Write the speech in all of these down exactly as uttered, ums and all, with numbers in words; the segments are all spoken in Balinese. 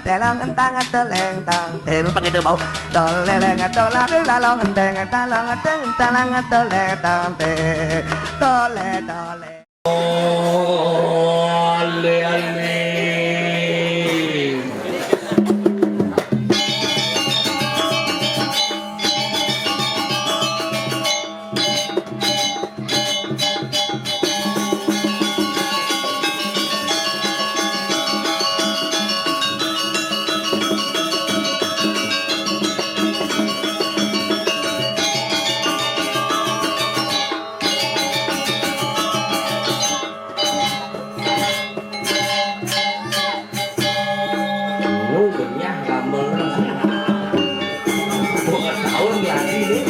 Telong entang teleng tang tem. Begitu bau. Toleleng tolang lalong enteng talong enteng talang teleng tang tem. Tole tole. Ale ale. Lu benyah gambar. Dua tahun lagi nih.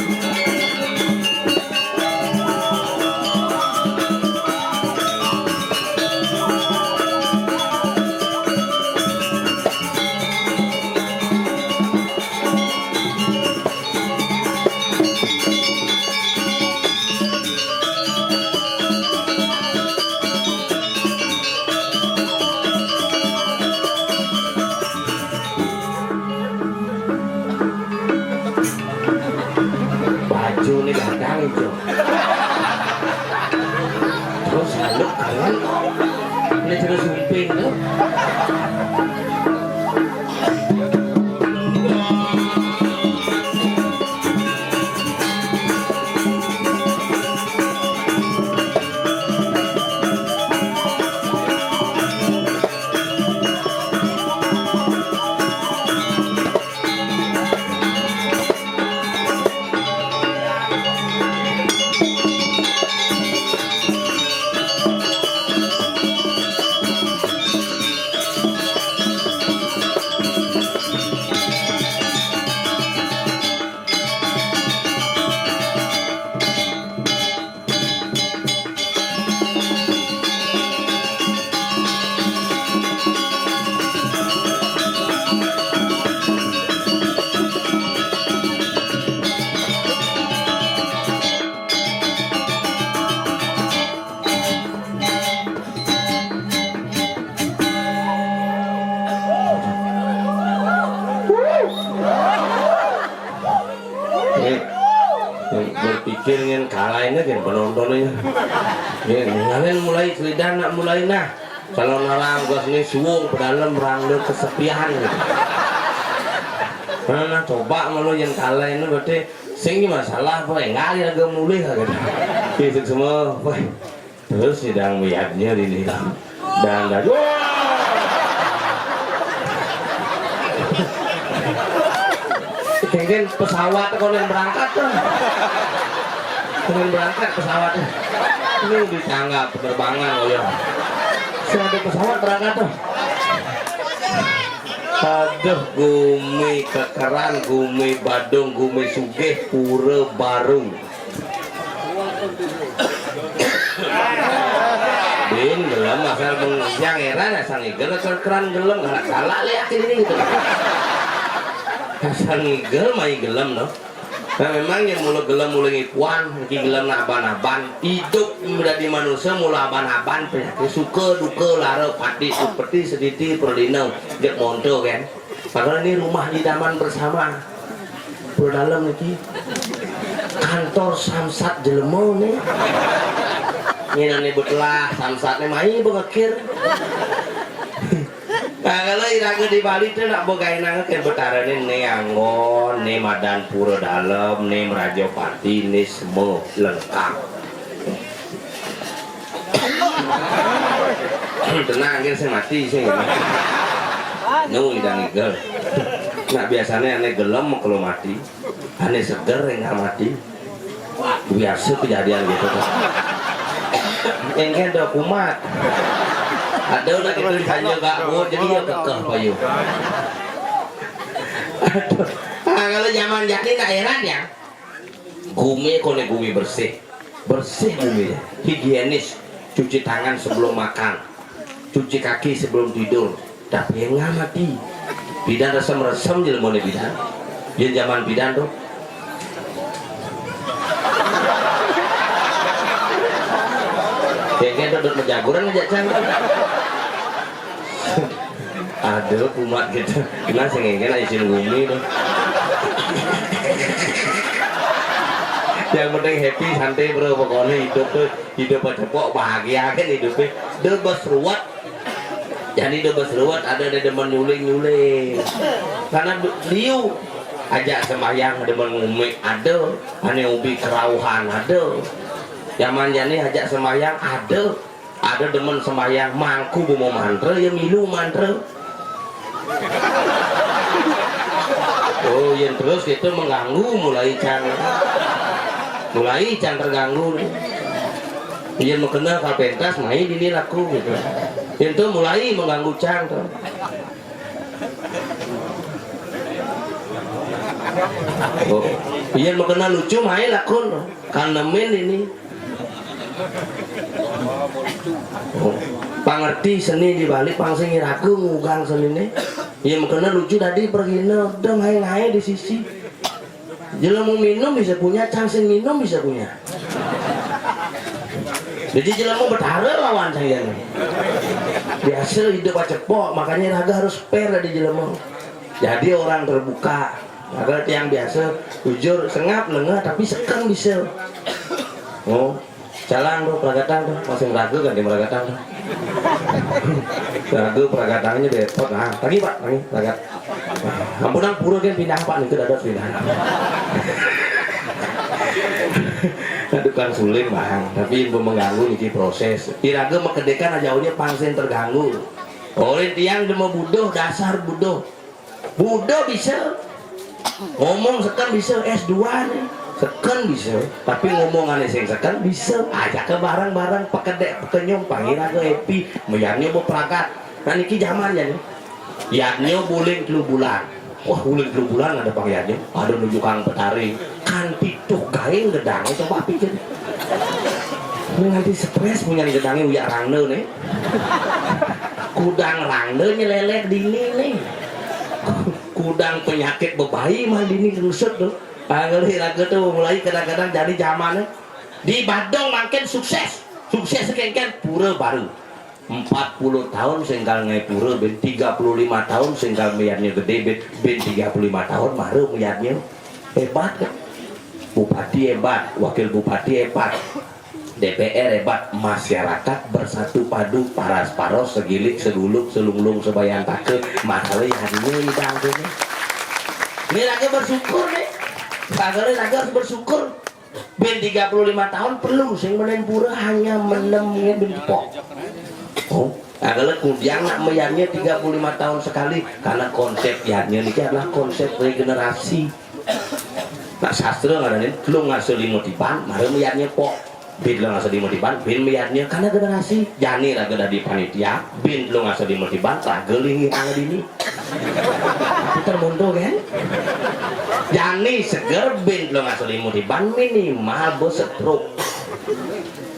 Baju nih gadang itu. Terus haluk kan? Ini terus sumping tuh. Eh, eh, berpikir ngen kalah ini kan penontonnya. Ya, ngalen mulai cerita nak mulai nah. Kalau narang gas nih suwung pedalem rangde kesepian gitu. Nah, nah, coba malu yang kalah ini berarti sing masalah apa ya? Nggak ada mulih gitu. Fisik semua, apa? Terus sidang wiadnya di dalam. Dan dan wah! Kengken pesawat kok yang berangkat tuh. Kok yang berangkat pesawat. Ini di tangga penerbangan loh ya. Saya ada pesawat berangkat tuh. Aduh, gumi kekeran, gumi badung, gumi sugih, pura barung. Bin gelem asal meng-, yang heran asal ngigel asal keran gelem, galak-galak le akhir ini gitu. Asal ngigel mai gelem no. Nah, memang yang mula gelem mula ngipuan, niki gelem nak aban-aban. Hidup menjadi manusia mula aban-aban penyakit suka duka lara pati seperti sediti perlino jek monto kan. Padahal ini rumah idaman bersama. Pura dalam niki. Kantor samsat jelema ni. Ngenane betelah samsat ni mai bengekir. Nah, kalau iraga di Bali tu nak begainang ke betara ni, ni anggon, ni madan pura dalam, ni meraja pati, ni semua lengkap. Tenang, kan saya mati saya. Nu idang igel. Nak biasanya ane gelem kalau mati, ane seger enggak mati. Biasa kejadian gitu tuh. Engken dah kumat. Ada nak kita ditanya gak buat jadi ya kekeh payu. Aduh. Nah, kalau zaman jadi nak heran ya. Gumi kone gumi bersih. Bersih gumi. Higienis. Cuci tangan sebelum makan. Cuci kaki sebelum tidur. Tapi yang ngamati. Bidan resem-resem jelemone bidan. Yen zaman bidan tuh. Kayaknya dodot menjaguran aja cang. Aduh, kumat gitu. Nah, sing ngene isin bumi tuh. Yang penting happy, santai, Bro. Pokoknya hidup tuh, hidup aja kok bahagia kan hidupnya. Debes ruwet. Jadi debes ruwet ada di demen nyuling-nyuling. Karena du- liu aja sembahyang demen ngumik ada, ane ubi kerauhan ada. Zaman jani aja sembahyang ada. Ada demen sembahyang mangku bu mau mantra ya milu mantra. Oh, yang terus itu mengganggu mulai cang mulai cang terganggu nih. Yang mau kenal kapentas main ini laku gitu. Yang tuh mulai mengganggu cang tuh. Oh, yang mau kenal lucu main lakun kan nemen ini. Oh, pangerti seni di Bali pang sing ragu ngugang senine. Ya makanya lucu tadi pergina dong hai-hai di sisi. Jelema minum bisa punya, cang sing minum bisa punya. Jadi jelema betara lawan saya nih. Biasa hidup aja pok, makanya raga harus fair di jelema. Jadi orang terbuka. Kalau tiang biasa, jujur, sengap, lengah, tapi seken bisa. Oh, jalan tuh peragatan tuh, masih ragu kan di peragatan tuh. Ragu peragatannya depot, nah, lagi pak, lagi ragat. Ampunan pura kan pindah pak, itu ada pindah. Aduh kan suling bang, tapi yang mengganggu niki proses. Iraga makedekan aja udah pangsen terganggu. Oleh tiang demo budoh, dasar budoh. Budo bisa ngomong seken bisa S dua nih. Seken bisa, tapi ngomongannya sing seken bisa. Ajak ke bareng-bareng pekedek pekenyong pangiran ke Epi, meyarnya mau perakat. Nah niki zaman ya nih. Yadnya buling telu bulan. Wah, buling telu bulan ada pang yadnya. Ada nuju kang petari. Kan pituh gaeng gedangnya coba pikir. Ini nanti stres punya gedangnya uyak rangda nih. Kudang rangda nyelelek dini nih. Kudang penyakit bebayi mah dini rusut tuh. Angeli raga tuh mulai kadang-kadang jadi zamannya. Di Badung makin sukses. Sukses kengken pura baru. Empat puluh tahun sengkal ngai pura ben tiga puluh lima tahun sengkal meyarnya gede ben ben tiga puluh lima tahun maru meyarnya hebat kan. Bupati hebat, wakil bupati hebat, D P R hebat, masyarakat bersatu padu, paras paros, segilik, seguluk, selunglung, sebayantake, masalah ya ini bangkanya. Ini lagi bersyukur nih. Masalah lagi harus bersyukur. Ben tiga puluh lima tahun perlu sing menen pura hanya menem ben pok. Oh, nah kalau kudiang nak meyarnya tiga puluh lima tahun sekali karena konsep yarnya ini adalah konsep regenerasi. Nah sastra ngadanin lu ngasuh lima tiban, mara meyarnya pok. Bin lu ngasuh lima tiban, bin meyarnya karena generasi. Jani raga dadi panitia, bin lu ngasuh lima tiban, raga lingi angga dini. Putar mundur kan? Jani seger bin lo nggak selimut iban minimal bos setruk.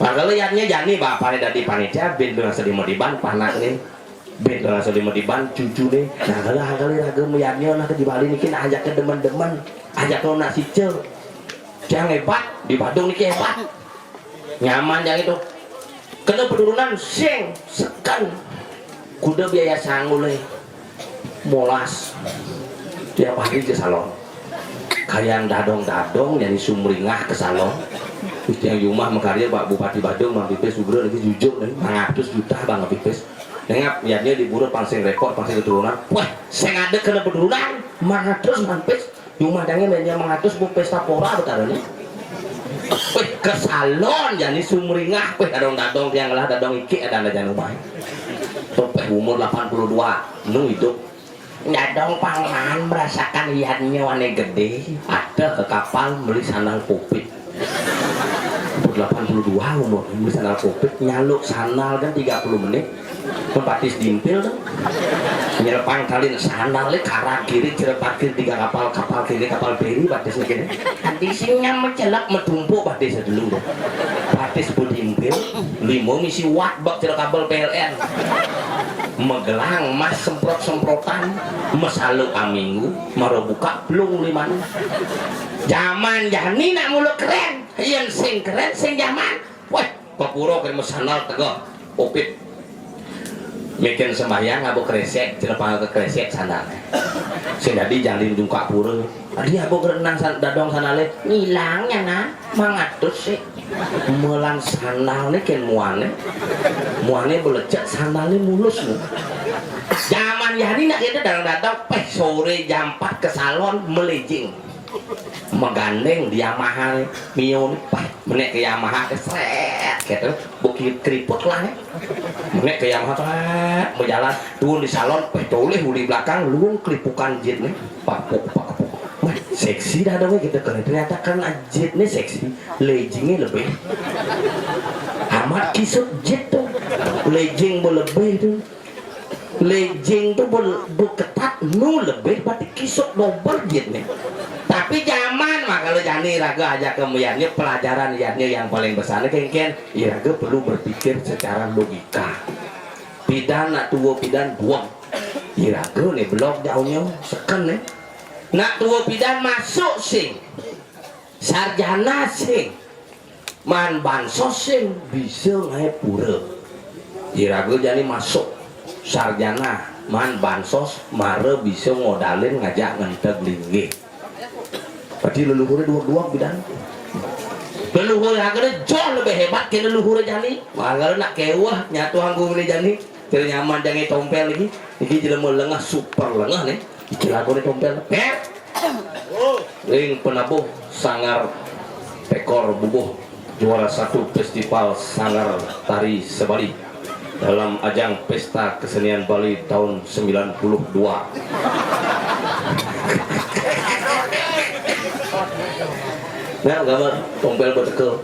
Nah kalau yatnya jani bapaknya dari panitia bin lo nggak selimut iban panak nih. Bin lo nggak selimut iban cucu nih. Nah kalau hal kali raga meyatnya nah di Bali niki ajak ke demen-demen ajak lo nasi cel. Yang hebat di Badung niki hebat. Nyaman yang itu. Kena penurunan sing sekan. Kuda biaya sanggul eh. Molas. Tiap hari ke salon. Kayak dadong-dadong jadi sumringah ke salon. Yang rumah makarya Pak Bupati Badung Bang Pipis Sugra lagi jujur nih, lima ratus juta Bang Pipis. Nengap, yadnya di pura pangsing rekor, pangsing keturunan. Wah, sing ada kena penurunan, lima ratus Bang Pis. Rumah dange meja mengatus bu pesta pora betara ni. Weh, ke salon jani sumringah, weh, dadong-dadong tiang lah, dadong iki ada anak janu bae. Tuh, weh, umur delapan puluh dua, nu hidup. Dadong pangan merasakan iannya wane gede, ada ke kapal beli sandal kopit. Umur delapan puluh dua umur, beli sandal kopit, nyaluk sandal kan tiga puluh menit. Kan batis dimpil tuh. Nyelepang tali sandal le karak kiri cerepat kiri tiga kapal kapal kiri kapal peri batis kiri. Tadi sinya mencelak metumpuk batis dulu tuh. Batis bu dimpil, limo misi wat bak celak kabel P L N. Megelang mas semprot semprotan, mesalu aminggu, maro buka belum lima. Zaman jani nak mulu keren, yang sing keren sing zaman. Wah, papuro keren sandal tegak, opit. Meken sembahyang ngaba kresek, celepanga ka kresek sandal. Sing dadi jalin dungkak pura. Adi aba gerenang san-, dadong sandale, ngilang nyanan, mangatus sik. Melan sandalne ken muane. Muane belecek, sandalne mulus ne. Jaman jani nak kene dadong-dadong, peh, sore jam empat ke salon, melejing. Megandeng di Yamaha ne, Mio ne, pah, menek ke Yamaha ke, sret, gitu. Bukit keriput lah ne. Menek ke Yamaha, sret, bejalan, turun di salon, peh, toleh uli belakang, luung kelipukan jit ne. Papuk, papuk. Wah, seksi dah dong kita kene. Ternyata kan jit ne seksi, lejinge lebih. Amat kisut jit tuh. Lejing be lebih tuh. Lejing tu be-, beketat nu lebih pati kisut dobel jit ne. Tapi jaman mah kalau jani iraga ajak ke melihatnya pelajaran lihatnya yang paling besar ni kengken, iraga perlu berpikir secara logika. Pidan nak tua pidan buang. Iraga ni belok jauhnya seken ni. Nak tua pidan masuk sing. Sarjana sing. Man bansos sing bisa ngae pura. Iraga jani masuk sarjana, man bansos mara bisa ngodalin ngajak ngenteg linggih. Berarti leluhure dua-dua bidang. Leluhure agane jauh lebih hebat ke leluhure jani. Mangala nak kewah nyatu anggung ni jani. Ternyaman jange tompel lagi. Iki jelema lengah, super lengah ni. Iki lagu ni tompel. Ring penabuh Sanggar Pekor Bubuh, juara satu Festival Sanggar Tari Sebali dalam ajang Pesta Kesenian Bali tahun sembilan puluh dua. Nah, gambar tompel betekel.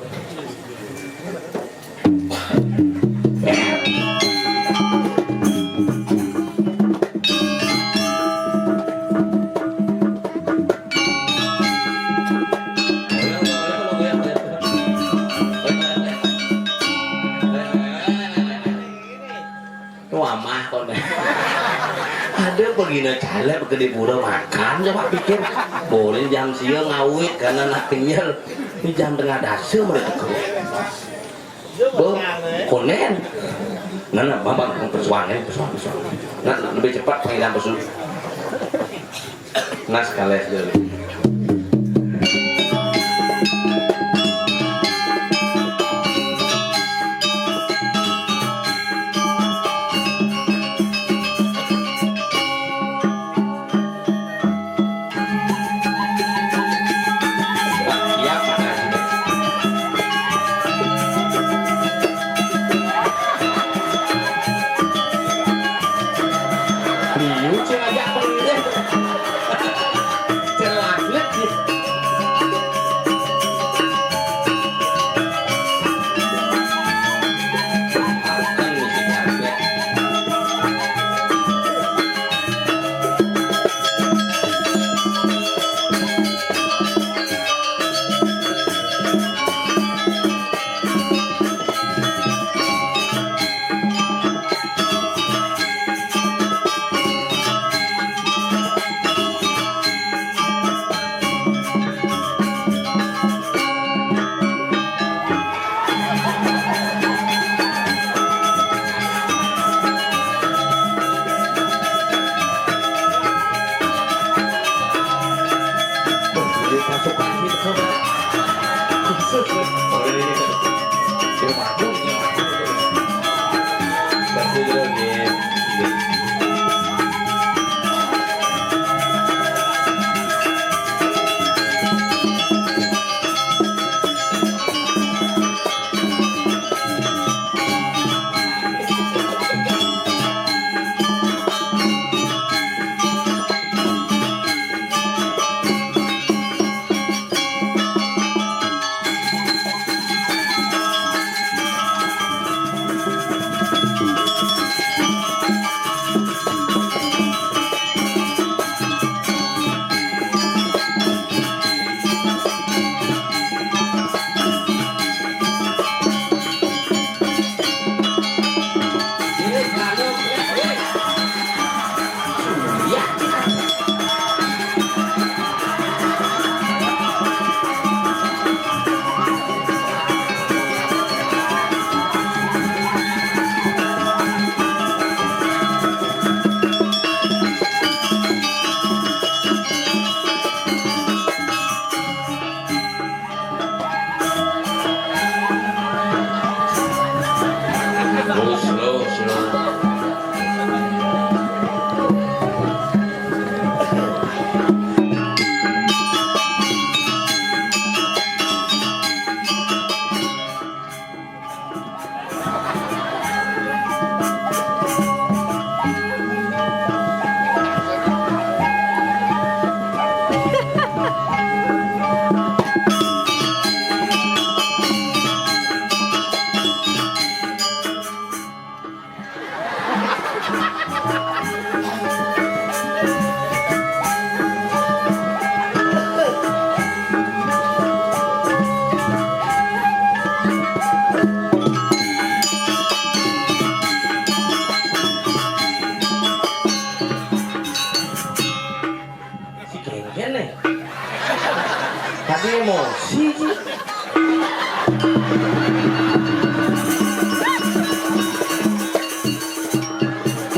Wah, mah kon. Ada pegina caleg ke di pura makan, coba pikir. Boleh jam sia ngawit karena nak kenyal. Ini jam tengah dasa mereka. Bo, konen. Nah, nah, mamang, pesuangan, pesuangan, pesuangan. Nah, nah, lebih cepat panggilan pesu. Nah, sekali dulu. Tadi emosi, Ji.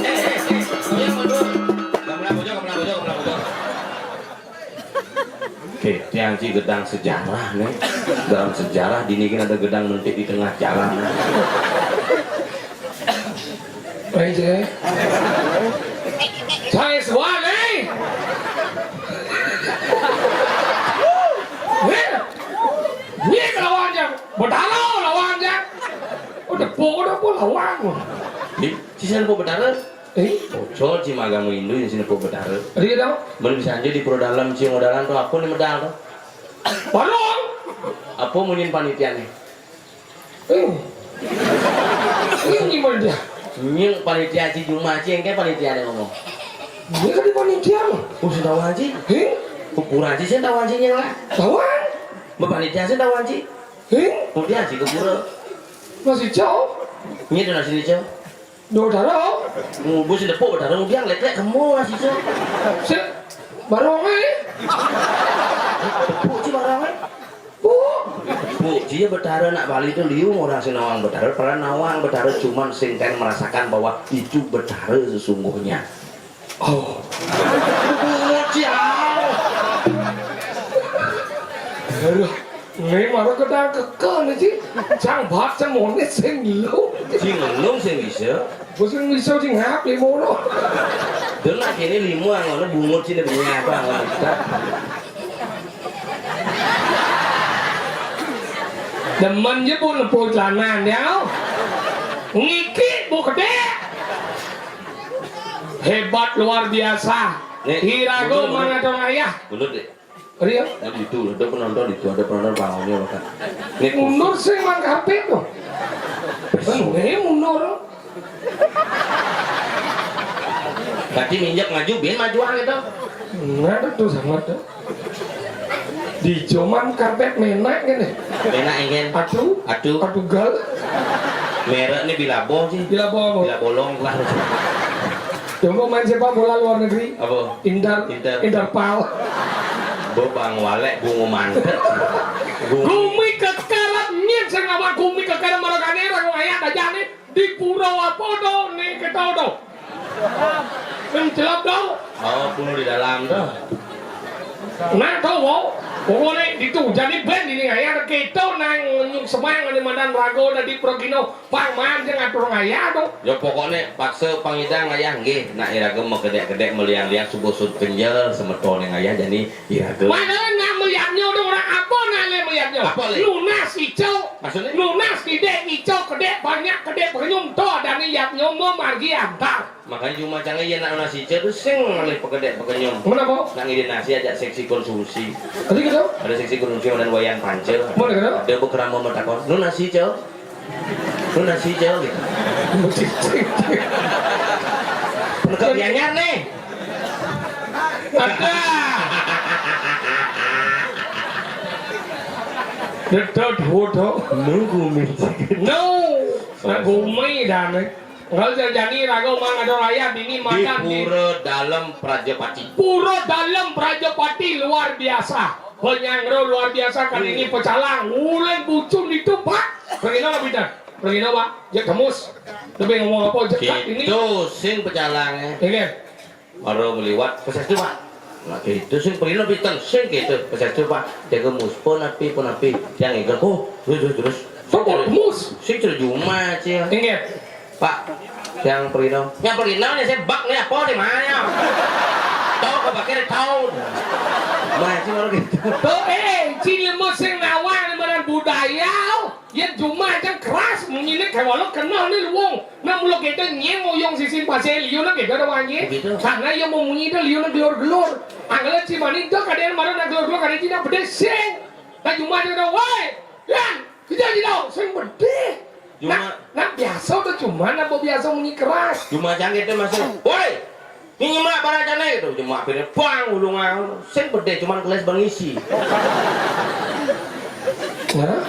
Eh, eh, eh, goyang mundur. Gamelan bojong, gamelan bojong, gamelan bojong. Oke, tiang Ji gedang sejarah nih. Dalam sejarah dini kan ada gedang mentik di tengah jalan. Baik, Ji. Saya suan, eh. Weh. Ni lawan jang. Betara lawan jang. Udah po, udah po lawan. Di, sisa po betara. Eh? Bocor Ji magama Hindu di sini po betara. Iya dong. Mun bisa aja di Pura Dalem, Ciung Dalan tuh apa nih medal tuh? Barong. Apa munyin panitia nih? Eh. Ini gimana dia? Nying panitia Ji Juma Ji, engke panitia nih ngomong. Dia kan di panitia mah. Oh, sing tahu Haji? Heh? Kupura Haji, sing tahu Haji nying lah. Tahu? Mbak panitia sing tahu Haji? Heh? Kemudian Haji kupura. Masih jauh? Ini tuh nasi nih, Cok. Duh, daro. Ngubus sing tepuk, daro ngudiang lek-lek kemo Haji, Cok. Sik, barong ae. Tepuk Ji barong ae. Bu. Bu, Ji ya betara nak Bali tuh liu orang sing nawang betara, padahal nawang betara cuman sing kan merasakan bahwa itu betara sesungguhnya. Oh. Bu, Ji, au. Aduh, ini malah kedang keke nih, Ji. Cang bat semuanya sing lu. Ji ngelung sing bisa. Gue sing bisa, Ji, ngap, ya, mono. Dia nak kene lima, ngono bungut sini, bunyi apa, ngono. Demen je pun nepuk celana dia. Ngiki bu gede. Hebat luar biasa. Nih, Irago mundur, mundur. Mangadong ayah. Mundur, Dek. Ria. Nah, itu ada penonton itu, ada penonton bangunnya, Pak. Nih, mundur sing mang karpet tuh. Besu. Ini mundur. Tadi minjak maju, bin majuan gitu. Enggak ada tuh sama tuh. Di cuman karpet menak gini. Menak ingin. Aduh. Aduh. Aduh gal. Merek ini Bilabo sih. Bilabo apa? Bilabolong lah. Coba main sepak bola luar negeri. Apa? Inter. Inter. Interpal. Bo bang walek bungu mantet. Bungu. Gumi kekarat nyet sing awak gumi kekarat marokane ra ngayat aja nih. Di pura apa to ning kita to? Ning jelap to. Oh, kuno di dalam to. Nah, to wo. Pokoknya itu jadi ben ini ya kita nang nyuk semang ada mandan rago dadi progino pang man jeung atur ngaya to. Ya pokoknya paksa pangidang ngayah nggih nak iraga makedek-kedek melian-lian subuh sun kenjel semetone ngayah jani iraga. Mana nak melihatnya udah orang apa nak le melihatnya? Apa le? Lunas ijo. Maksudnya? Lunas gede ijo gede banyak gede berenyum to dani yatnya mau margi antar. Makanya cuma canggih ya nak lunas ijo tuh sing ngalih pegedek pekenyum. Kenapa? Nak ngidin nasi aja seksi konsumsi. Tadi gitu? Ada seksi konsumsi dan wayan pancel. Mana gitu? Ada bekerama metakon. Lunas ijo. Lu nasi jauh gitu. Penegak Gianyar nih. Ada. Dedot bodoh. Nunggu minci. No. Nak gumi dan. Kalau terjadi ragu mang ada rakyat ini makan di Pura Dalem Prajapati. Pura Dalem Prajapati luar biasa. Penyangro luar biasa kan ini pecalang. Ulen bucun itu, Pak. Pergi no, Pak. Pergi no, Pak. Jek gemus. Lebih ngomong apa jekat ini. Gitu sing pecalange. Ini. Baru meliwat pesestu, Pak. Nah, gitu sing pergi no, Pak. Sing gitu pesestu, Pak. Jaga mus pun api pun api. Yang ikan, oh, terus terus terus. Sing terjumah, Cil. Inggih. Pak, yang perino. Yang perino nih saya bak nih apa di mana? Tahu kok pakai tahu. Masih baru gitu. Tuh, eh, cili musing nawang beneran budaya. Ya cuma aja keras munyinya kayak walau kenal nih luwung. Nah, mulo kita nyeng oyong sisin pasel liu nah kita ada wangi. Begitu. Karena yang mau munyi itu liu nah gelor-gelor. Anggalan cimani itu kadang mana nah gelor-gelor kadang tidak pedeseng. Nah, cuma aja udah, woi, yang kita tidak sing pedih. Cuma nah, nah, biasa tuh cuman apa biasa munyi keras. Cuma jangan itu masuk. Woi, ini nyimak baracane gitu. Cuma akhirnya bang ulungan sing gede cuman kelas bang isi. Nah,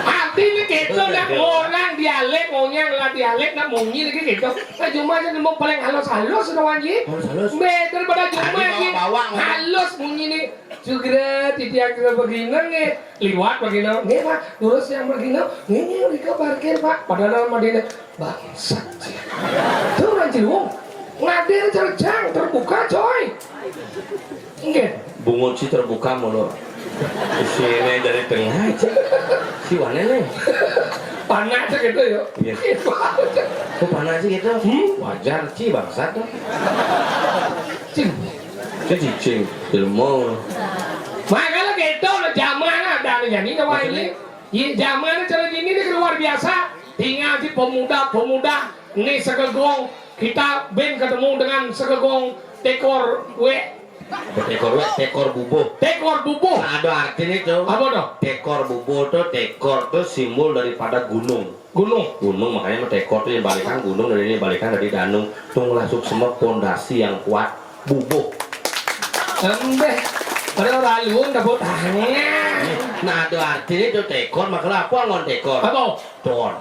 artinya gitu nak orang dialek ngonyang lah dialek nak munyi lagi gitu. Nah, cuma aja mau paling halus-halus udah wanji. Halus-halus. Be daripada cuma lagi halus munyi nih. Sugra, titiang sugra begina nggih. Liwat begina. Nggih, Pak. Lurus yang begina. Nggih, nggih, mrika parkir, Pak. Padahal madine bangsat. Tuh orang Ciliwung. Ngadir cerjang terbuka, coy. Nggih. Bungut sih terbuka mulu. Sini dari tengah aja. Si wane nih. Panas gitu ya. Iya. Kok panas sih gitu? Hmm? Wajar, Ci, bangsat tuh. Cing. Cing, cing, cing. Ilmu. Makanya gitu, lo zaman ada nih, jadi coba ini. Iya, zaman cara ini nih luar biasa. Tinggal di pemuda-pemuda nih segegong kita ben ketemu dengan segegong tekor we. Tekor we, tekor bubuh. Tekor bubuh. Nah, ada artinya tuh. Apa tuh? Tekor bubuh tuh, tekor tuh simbol daripada gunung. Gunung. Gunung, makanya mah tekor tuh yang balikan gunung, dari ini balikan dari danung. Tuh ngelasuk semua pondasi yang kuat, bubuh. Embeh, pada orang luhur tepuk tangan. Nah, ada artinya tuh tekor, makanya apa ngon tekor? Apa? Don.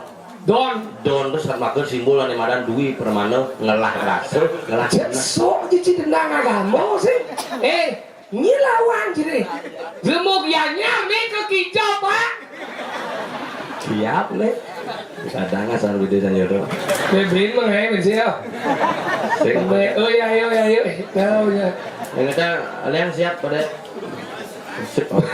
Don. Don tuh saat makan simbol ane madan dwi permana ngelah rasa, ngelah. Cek sok cici tentang agama sih. Eh, nyi lawan ciri. Gemuk ya nyar nih ke kijau, Pak. Siap nih. Kadang asal beda saya tuh. Bebin mah, eh, mesti ya. Sing. Oh ya, ayo, ayo. Oh ya. Yang kita, kalian siap pada. Sip, oke.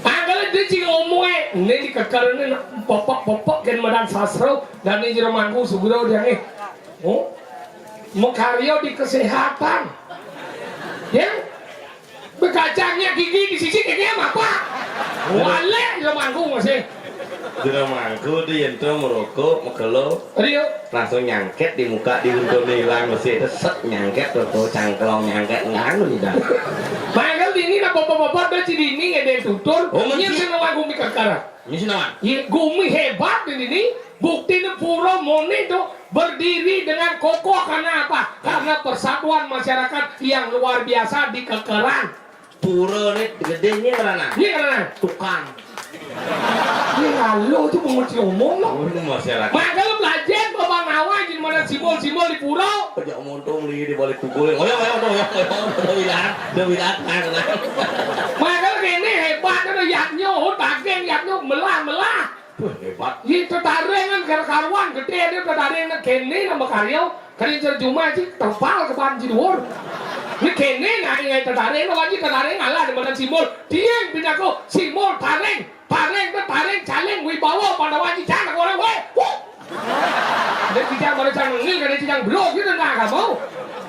Angkala dia cing omoe, ini di keker ini popok-popok kan madan sastra dan ini jero mangku sugro dia nih. Oh, makarya di kesehatan. Ya, bekacangnya gigi di sisi gigi apa? Wale jero mangku masih. Jero mangku di yentro merokok, megelo. Rio. Langsung nyangket di muka, di untune ilang mesti itu set nyangket tuh, tuh cangklong nyangket ngang lu dah. Mangkel dini lah bapak-bapak dah ci dini ngedeng tutur. Oh, nyir sing lawan gumi kekara. Ini sih nawan. Iya, gumi hebat ini nih. Bukti ini pura mone tuh berdiri dengan kokoh karena apa? Karena persatuan masyarakat yang luar biasa di kekeran. Pura ni gedenya ngerana. Iya, ngerana. Tukang. Ini lalu itu penguci umum loh. Oh, ini masyarakat. Maka lu belajar bapak ngawai di mana simbol-simbol di pura. Pejak monto meli di balik tukul. Oh ya, oh ya, oh ya, oh ya, oh ya, udah bilang, udah bilang, tenang, tenang. Maka lu kene hebat, ada yaknya, oh, daging yaknya, melah, melah. Wah, hebat. Iya, tetarengan karo-karuan, gede ada tetarengan kene nama karyo, kene cerjuma sih, tempal ke panji dhuwur. Ini kene nah, ini tetarengan, wajib tetarengan lah, di mana simbol. Dia yang pindah kok, simbol taring. Taring, tetaring, caling, wibawa, pada wajib, jangan orang, weh, wuh. Ada cijang, pada cijang ngil, ada cijang belok, gitu, nah, kamu.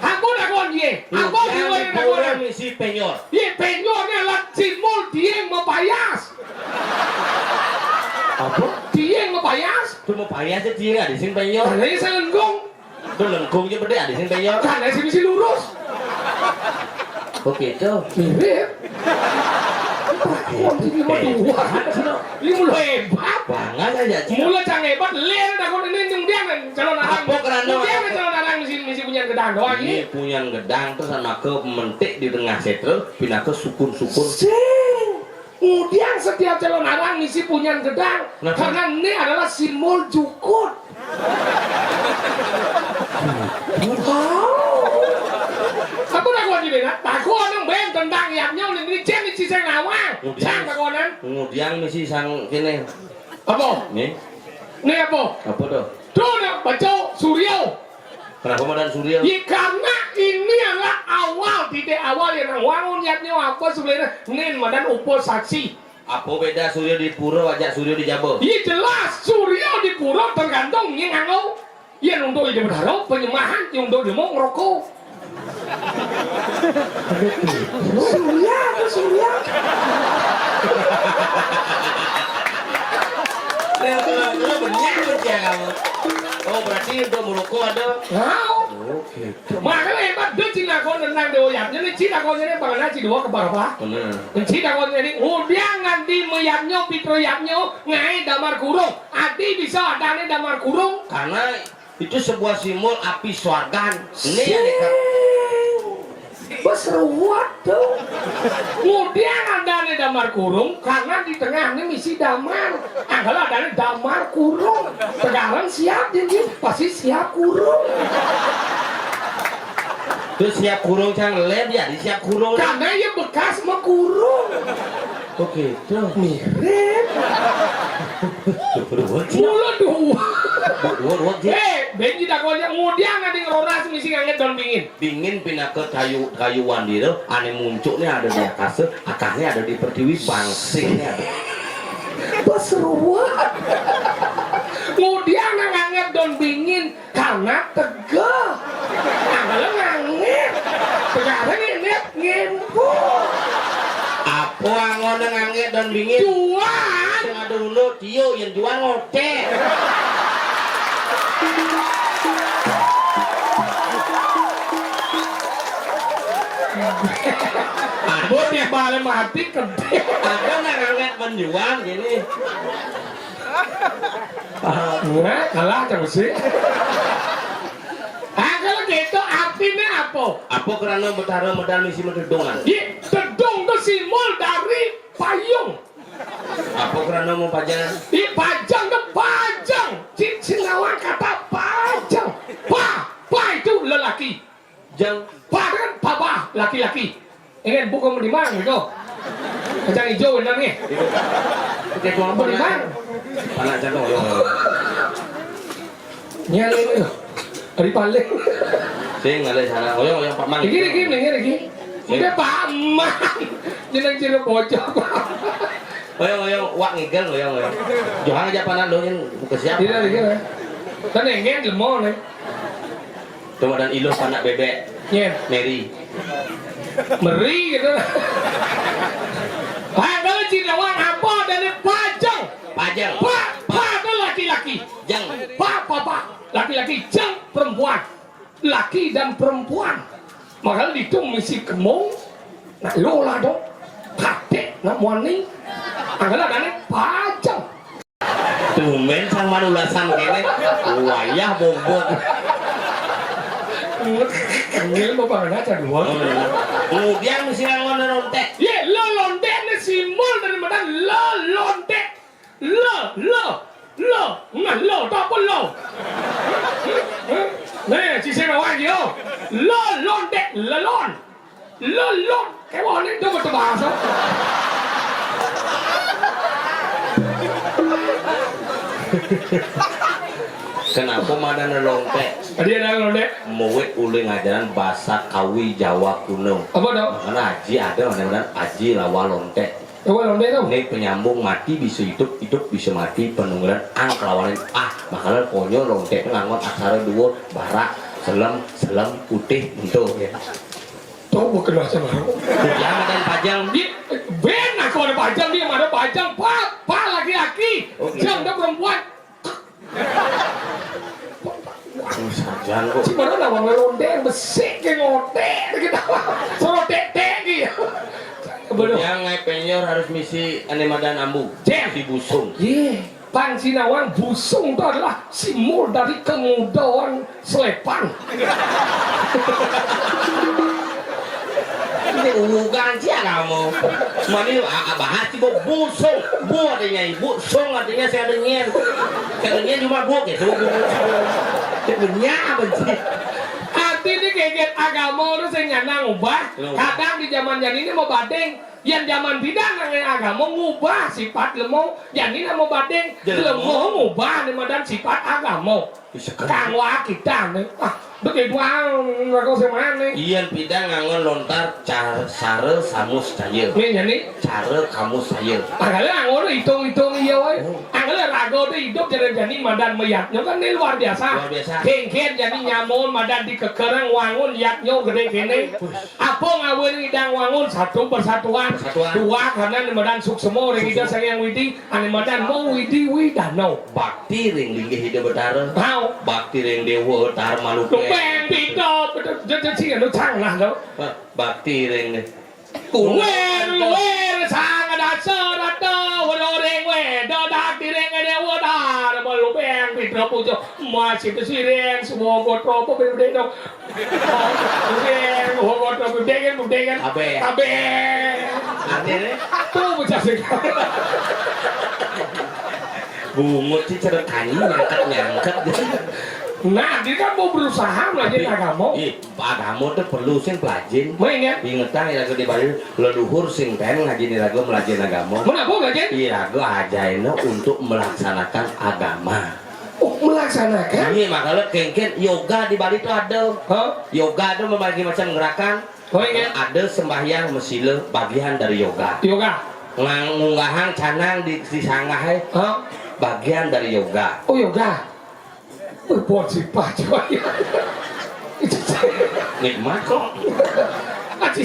Ampun, aku, iya. Ampun, iya, iya, aku, orang misi penyor. Iya, penyor ini adalah simbol dia yang mepayas. Apa? Dia yang mepayas. Cuma payas aja dia nggak dising penyor. Karena ini selengkung. Tuh lengkung aja beda dising penyor. Karena sih mesti lurus. Oh gitu. Mirip. Wah, ini mah dua. Ini mulu hebat. Banget aja, Cik. Mula cang hebat, lir takon ini nung dia kan calon arang. Apa kerana? Nung dia kan calon arang misi, misi punyan gedang doang ini. Ini punyan gedang terus sama ke mentik di tengah setro, pindah ke sukun-sukun. Sing. Kemudian setiap calon arang ngisi punyan gedang. Kenapa? Karena ini adalah simbol jukut. Wow. Apa takon di bena? Takon nang ben tentang yaknya ini cek di ciseng nawang. Kemudian, sang takonan. Kemudian misi sang kene. Apa? Nih. Ini apa? Apa tuh? Tuh nak baca Suryo. Kenapa madan Suryo? Ya, karena ini adalah awal, titik awal yang nang wangun yaknya apa sebenarnya? Nen madan upo saksi. Apa beda Suryo di pura, ajak Suryo di jaba? Iya jelas, Suryo di pura tergantung yang nganggo. Iya nunduk di bendara, penyembahan, yang nunduk di mau ngerokok. Surya, apa Surya? Nah, kalau, kalau benyah, benyah kamu. Oh, berarti untuk merokok ada. Wow. Oh, gitu. Makanya hebat, dia Cina kau nendang di oyap. Jadi Cina kau ini panganan si dua kepala apa? Bener. Cina kau ini, udah nganti meyapnya, pitro yapnya, ngai damar kurung. Adi bisa ada nih damar kurung. Karena itu sebuah simbol api swargan. Ini yang dekat. Bos ruwet tuh. Kemudian ada nih damar kurung, karena di tengah ini misi damar. Angkala ada nih damar kurung. Sekarang siap jadi pasti siap kurung. Terus siap kurung cang lé, jadi siap kurung. Karena ya bekas mah kurung. Oh gitu. Mirip. Dua, Cina. Mula dua. Dua, dua, Cina. Eh, benji dakonnya ngudiang adi ngeroras misi nganget daun bingin. Bingin pinaka kayu, kayu wandira, ane muncuknya ada di akasa, akahnya ada di pertiwi, bangsingnya ada. Peseruan. Ngudiang nang nganget daun bingin, karena tegeh. Angkala nganget. Tegeh nginep, ngempu. Apa angona nganget daun bingin? Juan. Sing ada ulu, tiu, yang juan ngotek. Aduh, tiap malam mati, kedip. Ada nang nganget menjual gini. Nah, kalah terus sih. Ah, kalau gitu, artinya apa? Apa karena Betara medal misi mededungan? Di tedung ke simbol dari payung. Apa karena mau pajang? Di pajang ke pajang. Cik Sinawan kata pajang. Pa, pa itu lelaki. Jang. Pa kan papa, laki-laki. Ingin buku menimang gitu. Kacang hijau bener nih. Oke, tuang apa, Menimang. Nak? Anak jatuh, ya. Nyale itu. Ari paling. Sing ngalih sana. Ngoyong, ngoyong, Pak Mang. Iki, iki, iki, iki. Sing. Udah, Pak Mang. Jeneng-jeneng bocah, Pak. Ngoyong, ngoyong, wak ngigel, ngoyong, ngoyong. Johan aja panan lo, yang buka siapa? Iya, iya. Kan engen lemo nih. Cuma dan iluh panak bebek. Iya. Meri. Meri gitu. Pak, kalau Cina wang apa dari pajang? Pajang. Pa, pa itu laki-laki. Jang. Pa, pa, pa. Laki-laki, jang perempuan. Laki dan perempuan. Makanya ditung misi kemung. Nah, lo lah dong. Katik nak muani. Angkala dane pajang. Tumben sang manulasan kene. Wayah bobot. Ngil mau pangan aja dua. Oh, iya. Kemudian mesti ngangon lontek. Ye, lo lontek ne simbol dari mana? Lo lontek. Lo, lo, lo. Nah, lo, tak apa lo? Nih, si saya bawa aja. Lo lontek, lelon. Lelon, kewah ni dia betul bahasa. Kenapa madan lontek? Dia ada lontek. Muwit uli ngajaran bahasa Kawi Jawa kuno. Apa dong? Karena aji ada, mana-mana aji lawa lontek. Apa lontek tu? Ini penyambung mati bisa hidup, hidup bisa mati, penunggalan ang kelawanin ah, makanya konyol lontek nganggon aksara dua, barak, selem, selem, putih, bentuk. Ya. Tahu bukan bahasa baru. Dia makan pajang. Dia, ben aku ada pajang, dia ada pajang, pa, pa laki-laki. Oke. Jang ada perempuan. Sajan kok. Si mana nama ngelondeng besik ke ngotek gitu. Serotek-tek gitu. Bener. Yang ngai penyor harus misi ane madan ambu. Jam. Si busung. Ye, Pan Sinawan busung itu adalah simbol dari kemudaan selepan. Ini urugan sia kamu. Mami a- a- bahas ibu busung. Bu artinya ibu, sung artinya saya dengin. Saya dengin cuma bu gitu. Bu. Punya apa sih? Arti ini geget agama itu saya nyanang ubah. Loh. Kadang di zaman jadi ini mau badeng. Yang zaman bidan nang agama ngubah sifat lemo. Jadi nama badeng. Jadi lemo. Lemo ngubah ni madan sifat agama. Bisa kan. Kang wah kita ni. Ah, begitu ah, mereka semana. Iyan pidang ngangon lontar car-, sare samus caya. Ni, ya, ni. Care kamu saya. Angkala angkon hitung-hitung iya wae. Oh. Angkala raga te hidup jane jani madan mayatnya kan ini luar biasa. Luar biasa. Kengken jani nyamun madan di kekereng wangun yatnya gede kene. Apa ngawin ngidang wangun satu persatuan. Persatuan. Dua karena ni madan suksema ring Ida Sang Hyang Widi, ane madan mau widi widano. Bakti ring linggih Ida Betara. Mau. Bakti ring Dewa Tar Maluke. Lubeng pita, betul, betul, sing anu cang lah, lo. Hah, bakti ring Kuwir, kuwir, sang dasa rata, wero ring weda, dati ring dewa, dar, melubeng, pitra puja, masih besi ring, semua gotra, apa beda no. Ring, semua gotra, beda kan, beda kan. Abe. Abe. Artinya? Tuh, bocah sih. Bungut sih, cerek kanyi, nyangket-nyangket. Nah, dia kan mau berusaha melajari agama. Ih, agama tuh perlu sing pelajin. Mau ingat? Ingetan ya, lagu di Bali, leluhur sing ten ngajin lagu melajin agama. Menapa melajin? Iya, lagu ajaina untuk melaksanakan agama. Oh, melaksanakan? Iya, makanya kengken yoga di Bali tuh ada. Hah? Yoga tuh membagi macam gerakan. Oh, iya. Ada sembahyang mesila bagian dari yoga. Yoga. Ngang-, ngunggahang canang di, di sanggah, eh. Hah? Bagian dari yoga. Oh, yoga. Wih, buat si Pak, coy. Nikmat kok. Aci.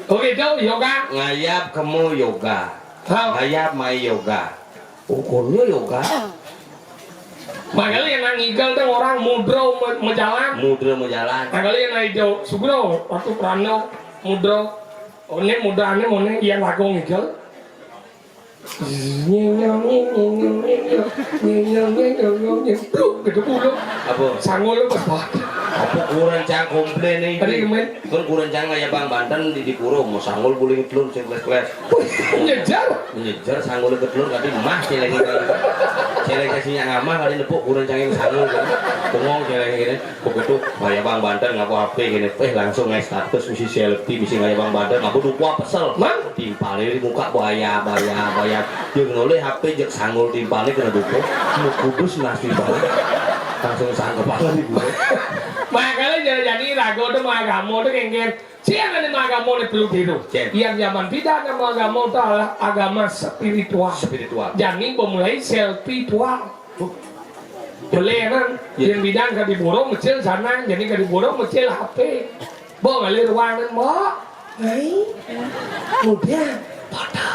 Oke, dong, yoga. Ngayab kemu yoga. Hah? Ngayab mai yoga. Ukurnya yoga. Makanya yang nang igel tuh orang mudro me-, mejalan. Mudro mejalan. Makanya yang nang ijo sugro waktu prano mudro. One mudane one yang lagu ngigel. Nyenyong, nyenyong, nyenyong, nyenyong, nyenyong, nyenyong, nyenyong, bruk, gitu bulu. Apa? Sangul lu pas banget. Apa kurang cang komplain nih? Tadi kemarin. Kan kurang cang ngayabang banten di, di pura, mau sangul buling telur, sing kles-kles. Wih, nyejar. Nyejar sangul ke telur, tadi mah celeng ini. Celeng kasihnya ngamah, kali nepuk kurang cang yang sangul. Bengong celeng gini. Begitu, ngayabang banten ngapa H P gini. Eh, langsung naik status, mesti selfie, mesti ngayabang banten. Ngapa dupa pesel? Man? Timpalnya di muka, bahaya, bahaya, bahaya. Yang noleh H P jek sangul timpalnya kena dupa. Mau kudus nasi banget. Langsung sangkep banget di gue. Makanya jadi, jadi ragu tuh mau agama tuh kengken. Siang ada mau agama nih perlu tiru. Cen. Yang zaman tidak ada mau agama tuh adalah agama spiritual. Spiritual. Jadi memulai spiritual. Tuh. Boleh kan? Iya. Yang bidan ka di burung mecil sana, jadi ka di burung mecil H P. Bo ngalih ruangan, bo. Hai. Mudah. Foto.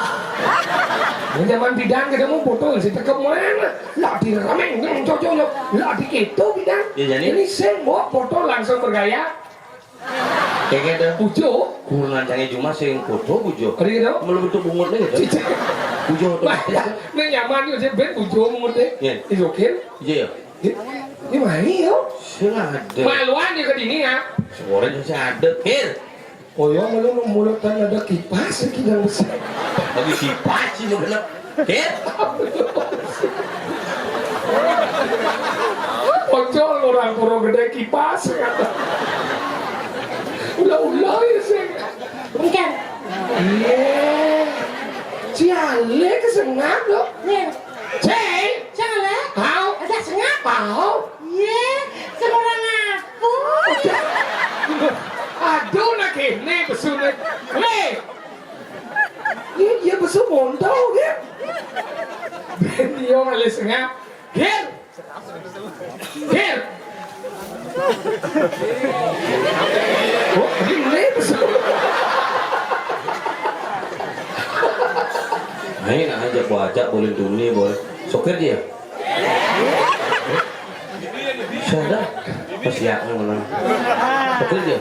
Yang zaman bidan kita mau foto, si tekem mana? Lah di rameng, yang cocok, lah di gitu bidan. Ya, jadi? Ini sing, bo, foto langsung bergaya. Kayak gitu. Pujo. Kurang cangnya cuma sing foto pujo. Ada gitu? Belum bentuk bungut nih gitu. Cicak. Pujo tuh. Bah, ini nyaman juga sih, ben pujo bungut deh. Iya. Is oke. Iya, ya. Ini, ini mah iya. Sing ada. Maluan juga di ini ya. Suaranya masih ada. Hir. Oh ya, malu mulut kan ada kipas, kita besar. Lagi kipas sih, mau kena. Hir. Pocol orang pura gede kipas, kata. Ulah-ulah ya, sing. Bukan. Iya. Si Ale kesengak, loh. Iya. Ceng. Ceng, Ale. Hau. Ada sengak. Hau. Iya. Semua orang ngaku. Aduh, nak kene, besu, nak. Hei. Iya, iya, besu montau, ya. Ben, iya, Ale sengak. Gir. Gir. Oh, ini mulai besar. Ayo, nak ajak, buat ajak, boleh tuni, boleh. Sokir dia. Sudah. Pas ya, menang. Sokir dia.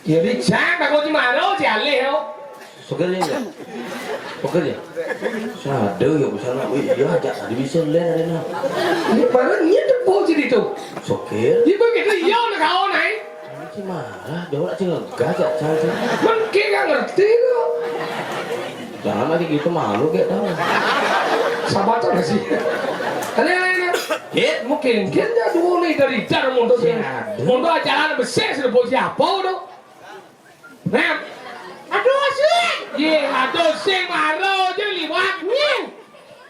Ya, Richard, aku cuma aro, si Alih, yo. Sokir dia enggak? Sokir dia? Sadar ya, bisa nak. Wih, iya, ajak tadi bisa len, ada nak. Ini barangnya tepuk jadi tuh. Sokir? Iya, begitu, iya, nak kau naik. Ini marah, jawab sih ngegas, ya, saya sih. Mungkin nggak ngerti tuh. Jangan lagi gitu, malu kayak tahu. Sabar tuh nggak sih? Ada yang lain, ya? Hit. Mungkin, mungkin dia dulu nih dari jar mundur. Siapa? Mundur ajaran besar, sudah buat siapa tuh? Nah. Aduh, sing. Ye, aduh, sing maro aja liwat. Nyen.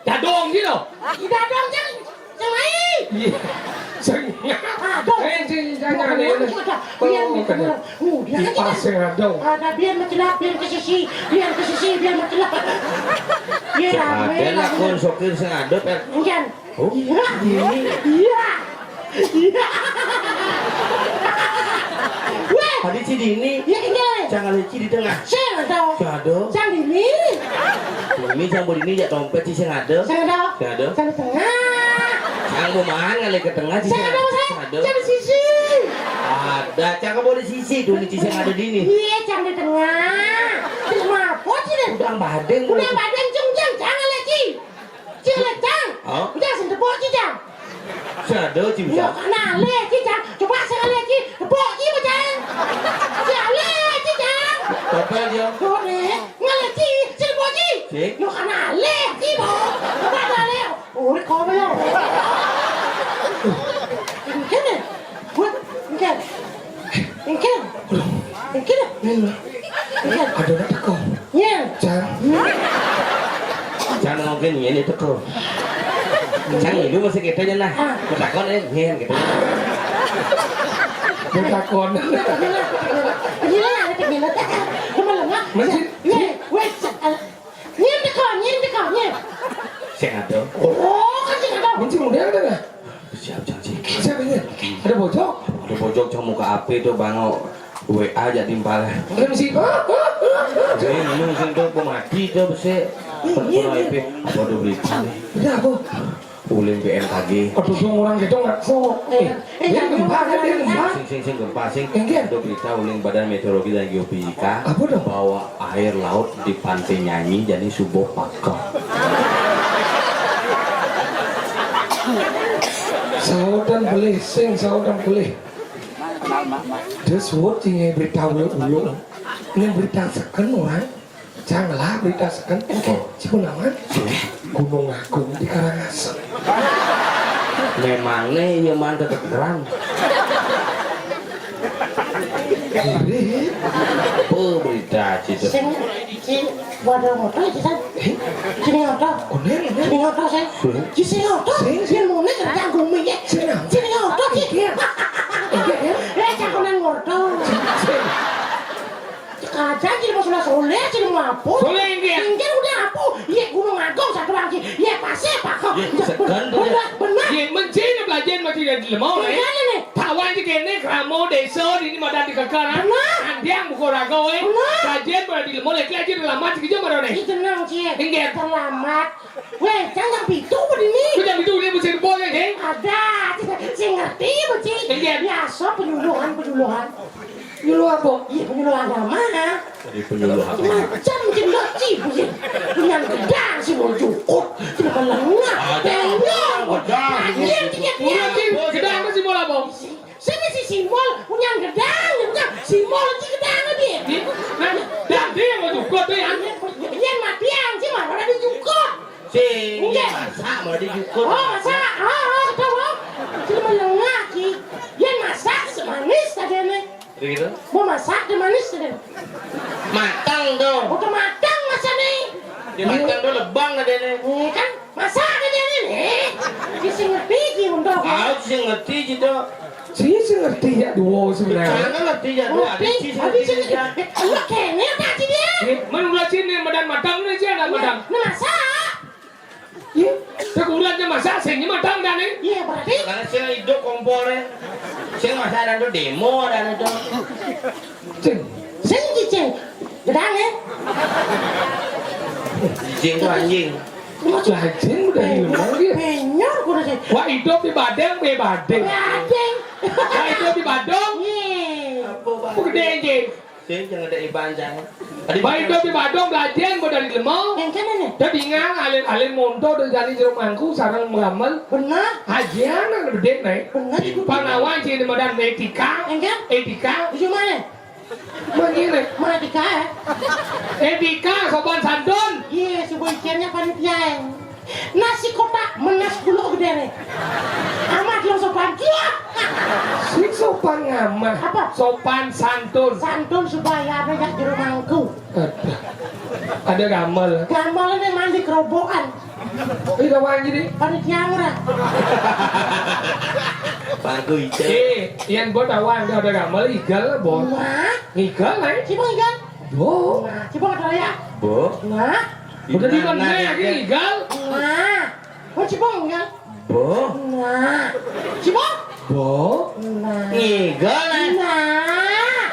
Dadong gitu. Dadong, Cang. Cang ai. Ye. Sing. Aduh. Eh, sing, jangan, jangan. Biar, biar, biar. Udah, kipas sing dadong. Ada biar mencelak, biar ke sisi, biar ke sisi, biar mencelak. Biar rame. Ada lah, kon sokir sing ada, Pet. Enggak. Oh? Iya. Iya. Iya. Iya. Weh. Tadi si Dini. Iya, iya. Cang ngalih ci di tengah. Sing ada. Sing ada. Cang Dini. Dini cang bu Dini jak dompet si sing ada. Sing ada. Sing ada. Sing di tengah. Cang bu maan ngalih ke tengah si sing ada. Sing ada. Cang di sisi. Ada. Cang bu di sisi tuh, ini si sing ada Dini. Iya, cang di tengah. Terus mapot sih deh. Udah badeng. Udah badeng, cung, cang, cang ngalih ci. Ci ngalih, Cang. Hah? Udah, sing tepuk ci, Cang. Sing ada ci, Cang. Yo, kana alih ci, Cang. Coba sing alih ci, tepuk ci, Cang. Sing alih ci, Cang. Topel dia. Yo, nih, ngalih ci, sing tepuk ci. Cik. Yo, kana alih ci, bo. Coba alih. Oh, ini kau belum. Aduh, nak teko. Nyén. Cang. Cang mungkin nyén teko. Cang itu masih kita aja nah. Betakon eh nyén gitu. Betakon. Iya, ada gila. Cuma lemah. Masih. Nyén, wes. Nyén teko, nyén teko, nyén. Sing ada. Oh, kan sing ada. Masih muda ada nggak? Siap, Cang, sih. Siapa ini? Ada bojok? Ada bojok, Cang, muka api tuh, bango. W A aja timpal. Ada mesti. Ini, ini mesti tuh pemati tuh, besi. Iya, iya, iya. Apa tuh berita nih? Ada apa? Uling B M K G. Aduh, dong, orang gitu nggak kok. Eh, eh, dia gempa, kan dia gempa. Sing, sing, sing gempa, sing. Enggak. Ada berita uling Badan Meteorologi dan Geofisika. Apa dong? Bahwa air laut di Pantai Nyanyi jadi subo pakem. Sautan pelih, sing sautan pelih. Dia suwut tinggal berita ulu-ulu. Ini berita seken orang. Janganlah berita seken. Siapa nama? Gunung Agung di Karangasem. Memangnya iya man kekekeran. Ih, oh, berita situ. Sing, sing, waduh, motor itu kan. Eh? Sini motor. Konen, konen. Sini motor, sing. Sing. Sini motor. Sing, sing. Sini motor, kerja gumi, ya. Sing, sing. Sini motor, sih. Iya. Iya, iya. Eh, jangan motor. Sing, sing. Sekarang jadi mau soleh, soleh, jadi mau apa? Soleh, iya. Tinggal udah apa? Iya, Gunung Agung satu lagi. Iya, pasti apa kok? Iya, segan tuh, ya. Benar, benar. Iya, mencina belajar masih dari lemah, ya. Iya, nih. Tawan di kene, kramo, desa, ini madan di kekar, ha? Benar. Andiang buka raga, eh. Benar. Kajian pada di lemah, lagi aja terlambat, sekejap pada, nih. Ih, tenang, Cik. Inggih. Terlambat. Weh, jangan pitu pada ini. Kok jangan pitu, ini mesti boleh, eh? Ada, sing ngerti, Bu, Cik. Inggih. Biasa penyuluhan, penyuluhan. Penyuluh apa? Iya, penyuluh agama. Jadi penyuluh apa? Macam jendok, Cik, Bu, Cik. Punya gedang, si mau jukut. Cuma melengah. Ada. Tengok. Ada. Terakhir, Cik, Cik. Udah, Cik. Gedang apa simbol apa? Sini si simbol punya gedang, dia punya simbol si gedang dia. Nah, dan dia yang mau jukut tuh ya. Dia matian sih, malah ada jukut. Sing, iya. Masak malah dijukut. Oh, masak. Ah, ah, tahu, ah. Cuma lengah, Ki. Dia masak semanis tadi nih. Begitu? Mau masak di manis tadi. Matang tuh. Udah matang masa nih. Di matang tuh lebang tadi nih. Eh, kan Masa ada dia ini? Ih, sing ngerti ki untuk. Aku sing ngerti gitu. Si sing ngerti ya dua sebenarnya. Karena ngerti ya dua. Ngerti, ada si ngerti ya. Eh, lu kene tak sih dia? Eh, mana ulah sini madan matang nih sih ada matang. Nah, masa? Iya, tak ulatnya masa singnya matang dah nih. Iya, berarti. Karena sing hidup kompornya. Sing masa ada tuh demo ada tuh. Cing. Sing cicing. Gedang ya? Cicing tuh anjing. Cacing udah hilang dia. Penyor kudu sih. Wah, hidup di badeng, be badeng. Badeng. Wah, hidup di badong. Iya. Apa, Bang? Apa gede anjing? Sing jangan ada iban jangan. Tadi wah, hidup di badong belajen, gua dari lemong. Yang mana nih? Tadi ngang alin-alin monto dan jani jeruk mangku sarang meramel. Benar. Ajian yang gede naik. Benar itu. Panawan sih di madan etika. Enggak. Etika. Di mana? Begini. Mana Dika, ya? Eh, Dika, sopan santun. Iya, subuh ikannya panitia, ya. Nasi kotak menas dulu gede nih. Amat lo sopan. Kiap. Si sopan ngamah. Apa? Sopan santun. Santun supaya ada jak jero mangku. Ada. Ada gamal. Gamal ini mandi kerobokan. Ini kawan jadi. Panitia murah. Pangku ijo. Eh, yang buat awang ada gamal igal, Bos. Wah. Ngigal, eh? Cibong igal. Bo. Nah, cibong ada ya. Bo. Nah. Udah di mana lagi ngigal? Nah. Oh, cibong igal. Bo. Nah. Cibong. Bo. Nah. Ngigal, eh. Nah.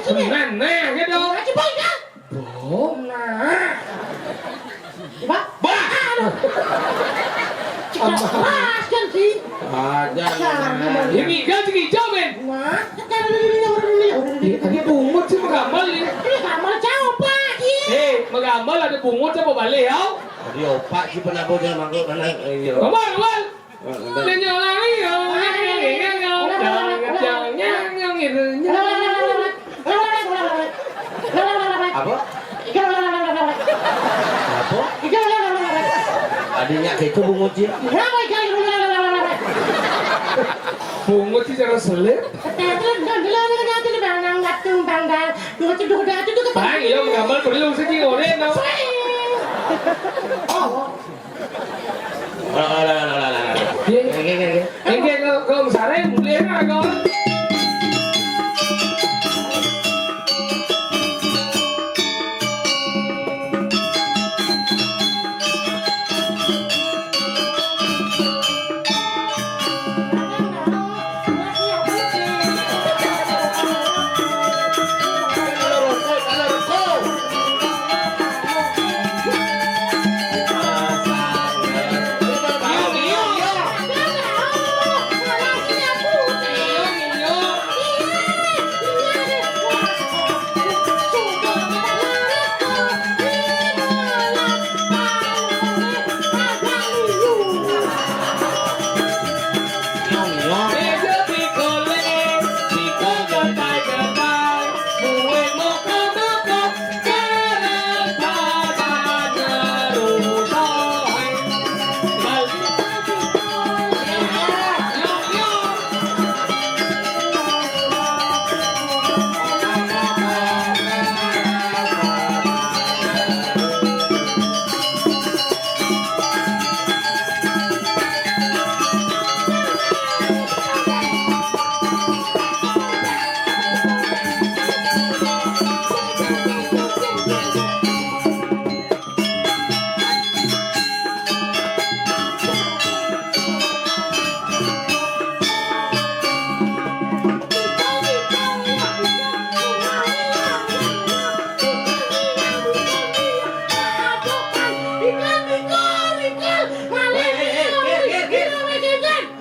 Nah, nah, gitu. Nah, cibong igal. Bo. Nah. Coba. Bah. Aduh. Cekak pas kan sih. Ada. Nah, ini kan si hijau, men. Nah, cekak dulu, dulu, dulu, dulu. Ini bungut sih menggambar nih. Ini gambar cau, Pak, sih. Eh, menggambar ada bungut apa balik, ya? Tadi opak sih pernah bawa jangan mangkuk, mana, eh, iya. Gambar, gambar. Apa? Apa? Adanya gitu bungut ya. Bungut sih cara selip. Duh, cedok dah, cedok dah. Baik, iya, gambar perlu sing ngoré, no. Oh. Alah, alah, alah, alah, alah. Nggih. Nggih, nggih, nggih. Nggih, kok, kok sareng, mulih, kok.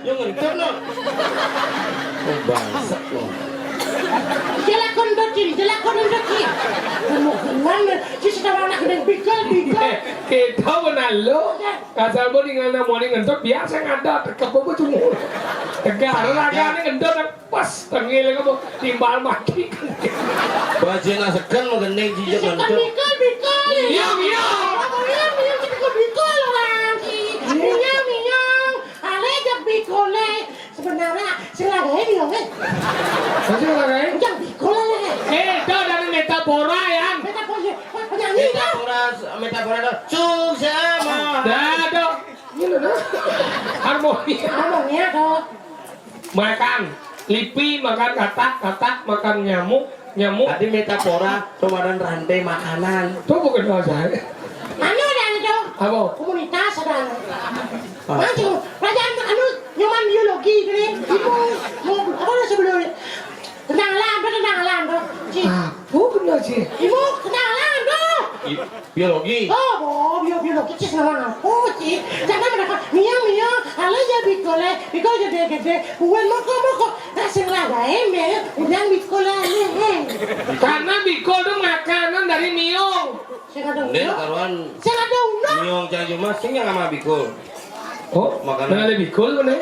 Yo ngendut, no. Oh, bangsat, no. Jelek kondot ini, jelek kondot ini. Kemungkinan, si sedang anak gedeng bigol, bigol. Eh, kita benar lo. Kasar bo tinggal namanya ngendut, biar saya ngadot, tekep apa cuma. Tegar, raganya ngendut, pas tengil kamu, timbal mati. Bajina seken menggending jijik ngendut. Bigol, bigol. Iya, iya. Iya, iya, bigol, bigol orang. Iya, iya. Ale jak bikole. Sebenarnya sing lagae yo, wis. Sing lagae? Yang bikole. Eh, itu dari Metapora, yang. Metapora. Penyanyi, kan? Metapora, Metapora, do. Suksema. Dah, do. Ini loh, do. Harmonia. Harmonia, do. Makan. Lipi makan katak, katak makan nyamuk, nyamuk. Tadi Metapora, tumadan rantai makanan. Tuh bukan bahasa. Anu ada anu, do. Apa? Komunitas ada anu. Ah. Maju, pelajaran anu, nyoman biologi itu nih. Ibu, mau apa lo sebelum? Tentang alam, tentang alam, do. Ci. Apa kena, Ci? Ibu, tentang alam, do. I-, biologi. Oh, oh, bio-, biologi, Ci, sama apa, Ci? Jangan mereka, mio, mio, ale ya bikole, bikole gede-gede, buan moko-moko. Nah, sing lagae, mie, udah bikole, eh. Karena bikol itu makanan dari mio. Sing ada Ndek ulo. Karuan. Sing ada ulo. Miong Cang Jumas sing yang sama bikul. Oh, makanan. Penari bikul mana?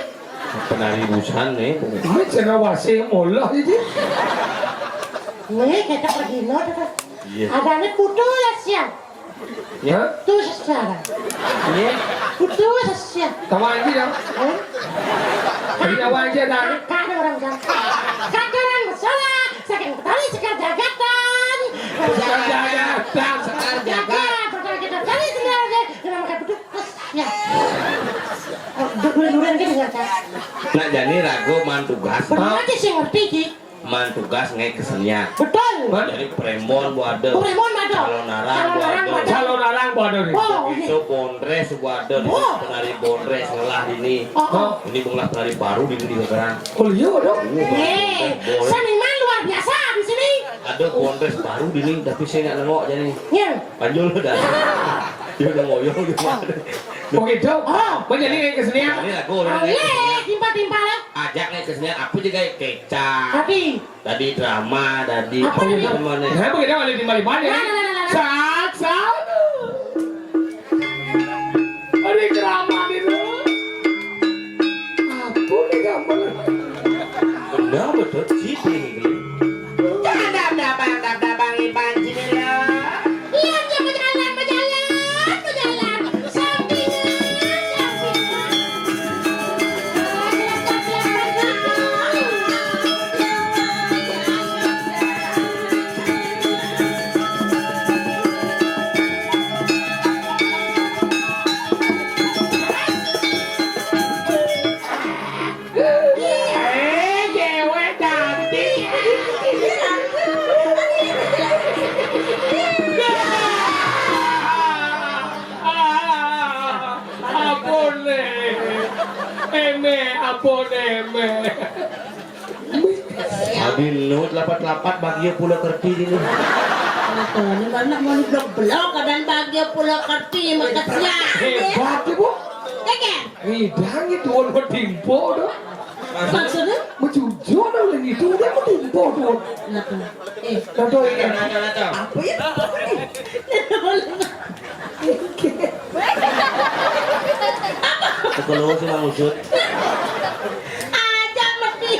Penari busan nih. Ini cenah wasih molah ini. Nih, kita pergi no, kita. Iya. Ada nih putu ya, siang. Ya? Putu secara. Iya. Putu sesia. Tawa aja dong. Eh? Ini tawa aja dah. Kagak ada orang bilang. Kagak ada masalah. Saking Betawi Sekar Jagatan. Sekar Jagatan. Sekar Jagat. Jagat. Padahal kita cari sendiri aja. Kenapa kayak begitu? Ya. Oh, durian-durian gitu nggak, Kak? Nak jani rago man tugas. Bener aja sih ngerti, Ki. Man tugas ngai kesenian. Betul. Jadi premon bo ada. Premon ada. Calonarang bo ada. Calonarang bo ada. Oh, iya. Itu bondres bo ada. Oh. Penari bondres ngelah ini. Oh, oh. Ini bengelah penari baru di, di Gegerang. Oh, iya, ada. Eh, seniman luar biasa di sini. Ada bondres baru di sini, tapi saya nggak nengok aja nih. Iya. Panjul dah. Dia udah ngoyong gitu. Oh, gitu. Oh. Mau jadi ngai kesenian? Ini lagu, ini ngai kesenian. Boleh, timpal-timpal, ya. Ajak ngai kesenian, apa juga kecap. Tapi. Tadi drama, tadi apa nih? Apa nih? Kenapa kita ada timpal-timpal ya? Nah, nah, nah, nah, nah. Saat, saat. Ada drama gitu. Apa nih gambar? Benar, betul, sih, ini. Dadap-dabang, dap-dabang, iban cimila. Iya, iya, berjalan, berjalan, berjalan. Sampingan, sampingan. Podeme. Adi nu telapat-telapat bagia pula kerti dini. Ini mana mau blok-blok kadang bagia pula kerti makasih. Hebat, Ibu. Kagak. Ngidang itu mau timpo doh. Maksudnya? Mau jujur dong, yang itu udah mau timpo doh. Kenapa? Eh. Contoh ini. Apa ya? Apa nih? Kok lu sih, Mang Ucut? Aja mati.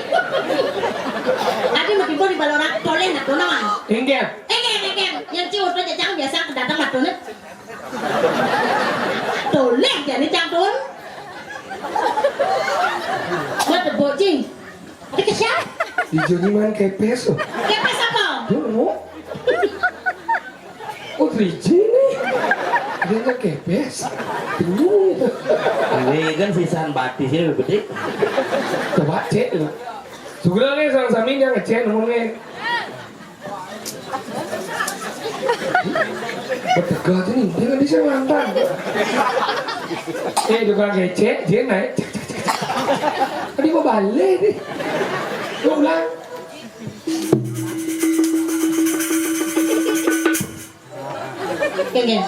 Tadi mati gua di Balorang, boleh nak doang. Inggih. Eh, eh, eh, eh. Yang ciut aja jangan biasa kedatang nak doang. Boleh jadi cang doang. Gua tebok, Cing. Ada ke siapa? Di Joni main kepes loh. Kepes apa? Dulu. Oh, three G nih. Dia nggak kepes. Dulu. Ini kan sisaan batis ini lebih gede. Coba cek lu. Segera nih, sang Samin yang ngecek nomornya. Betegel aja nih, dia nggak bisa ngantar. Eh, tukang ngecek, dia naik. Cek, cek, cek, cek. Tadi mau balik nih. Lu ulang. Oke, oke.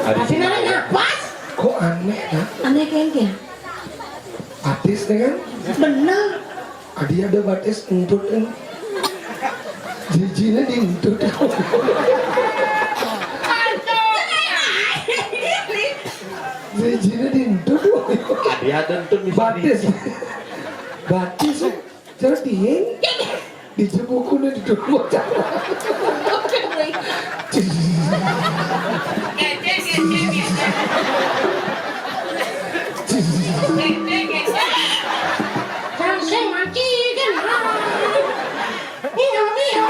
Ada Tapi nana napas. Kok aneh, nah? Aneh kengkeng. Batis nih kan? Bener. Adi ada batis entut kan? Jijinya di entut. Jijinya di entut. Adi ada entut di batis. Batis. Terus dingin. Di jebukuna di dulu cara. Langsung mati kan. Iya, iya.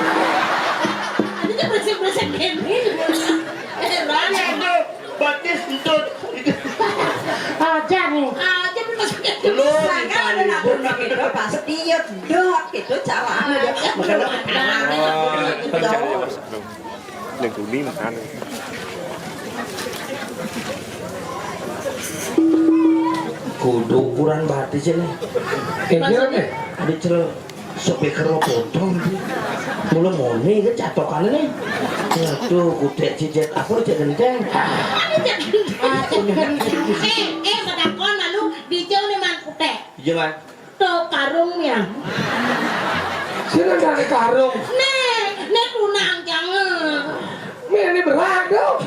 Ini tuh bersih-bersih kayak gini. Eh, mana tuh? Batis entut. Aja nih. Aja nih, Mas. Lu bisa kan ada nabung gitu, pasti ya dok gitu caranya ya. Makanya Yang kuning mana? Kudu ukuran batis ini. Kayak gimana? Ada cel. Speaker lo potong. Mula mone ke catokannya nih. Aduh, kutek cicet apa cek genteng. Eh, eh, padakon lalu dijauh nih man kutek. Iya, Man. Tuh karung ya. Sini dari karung. Nih, nih tunang jangan. Nih, ini berat dong.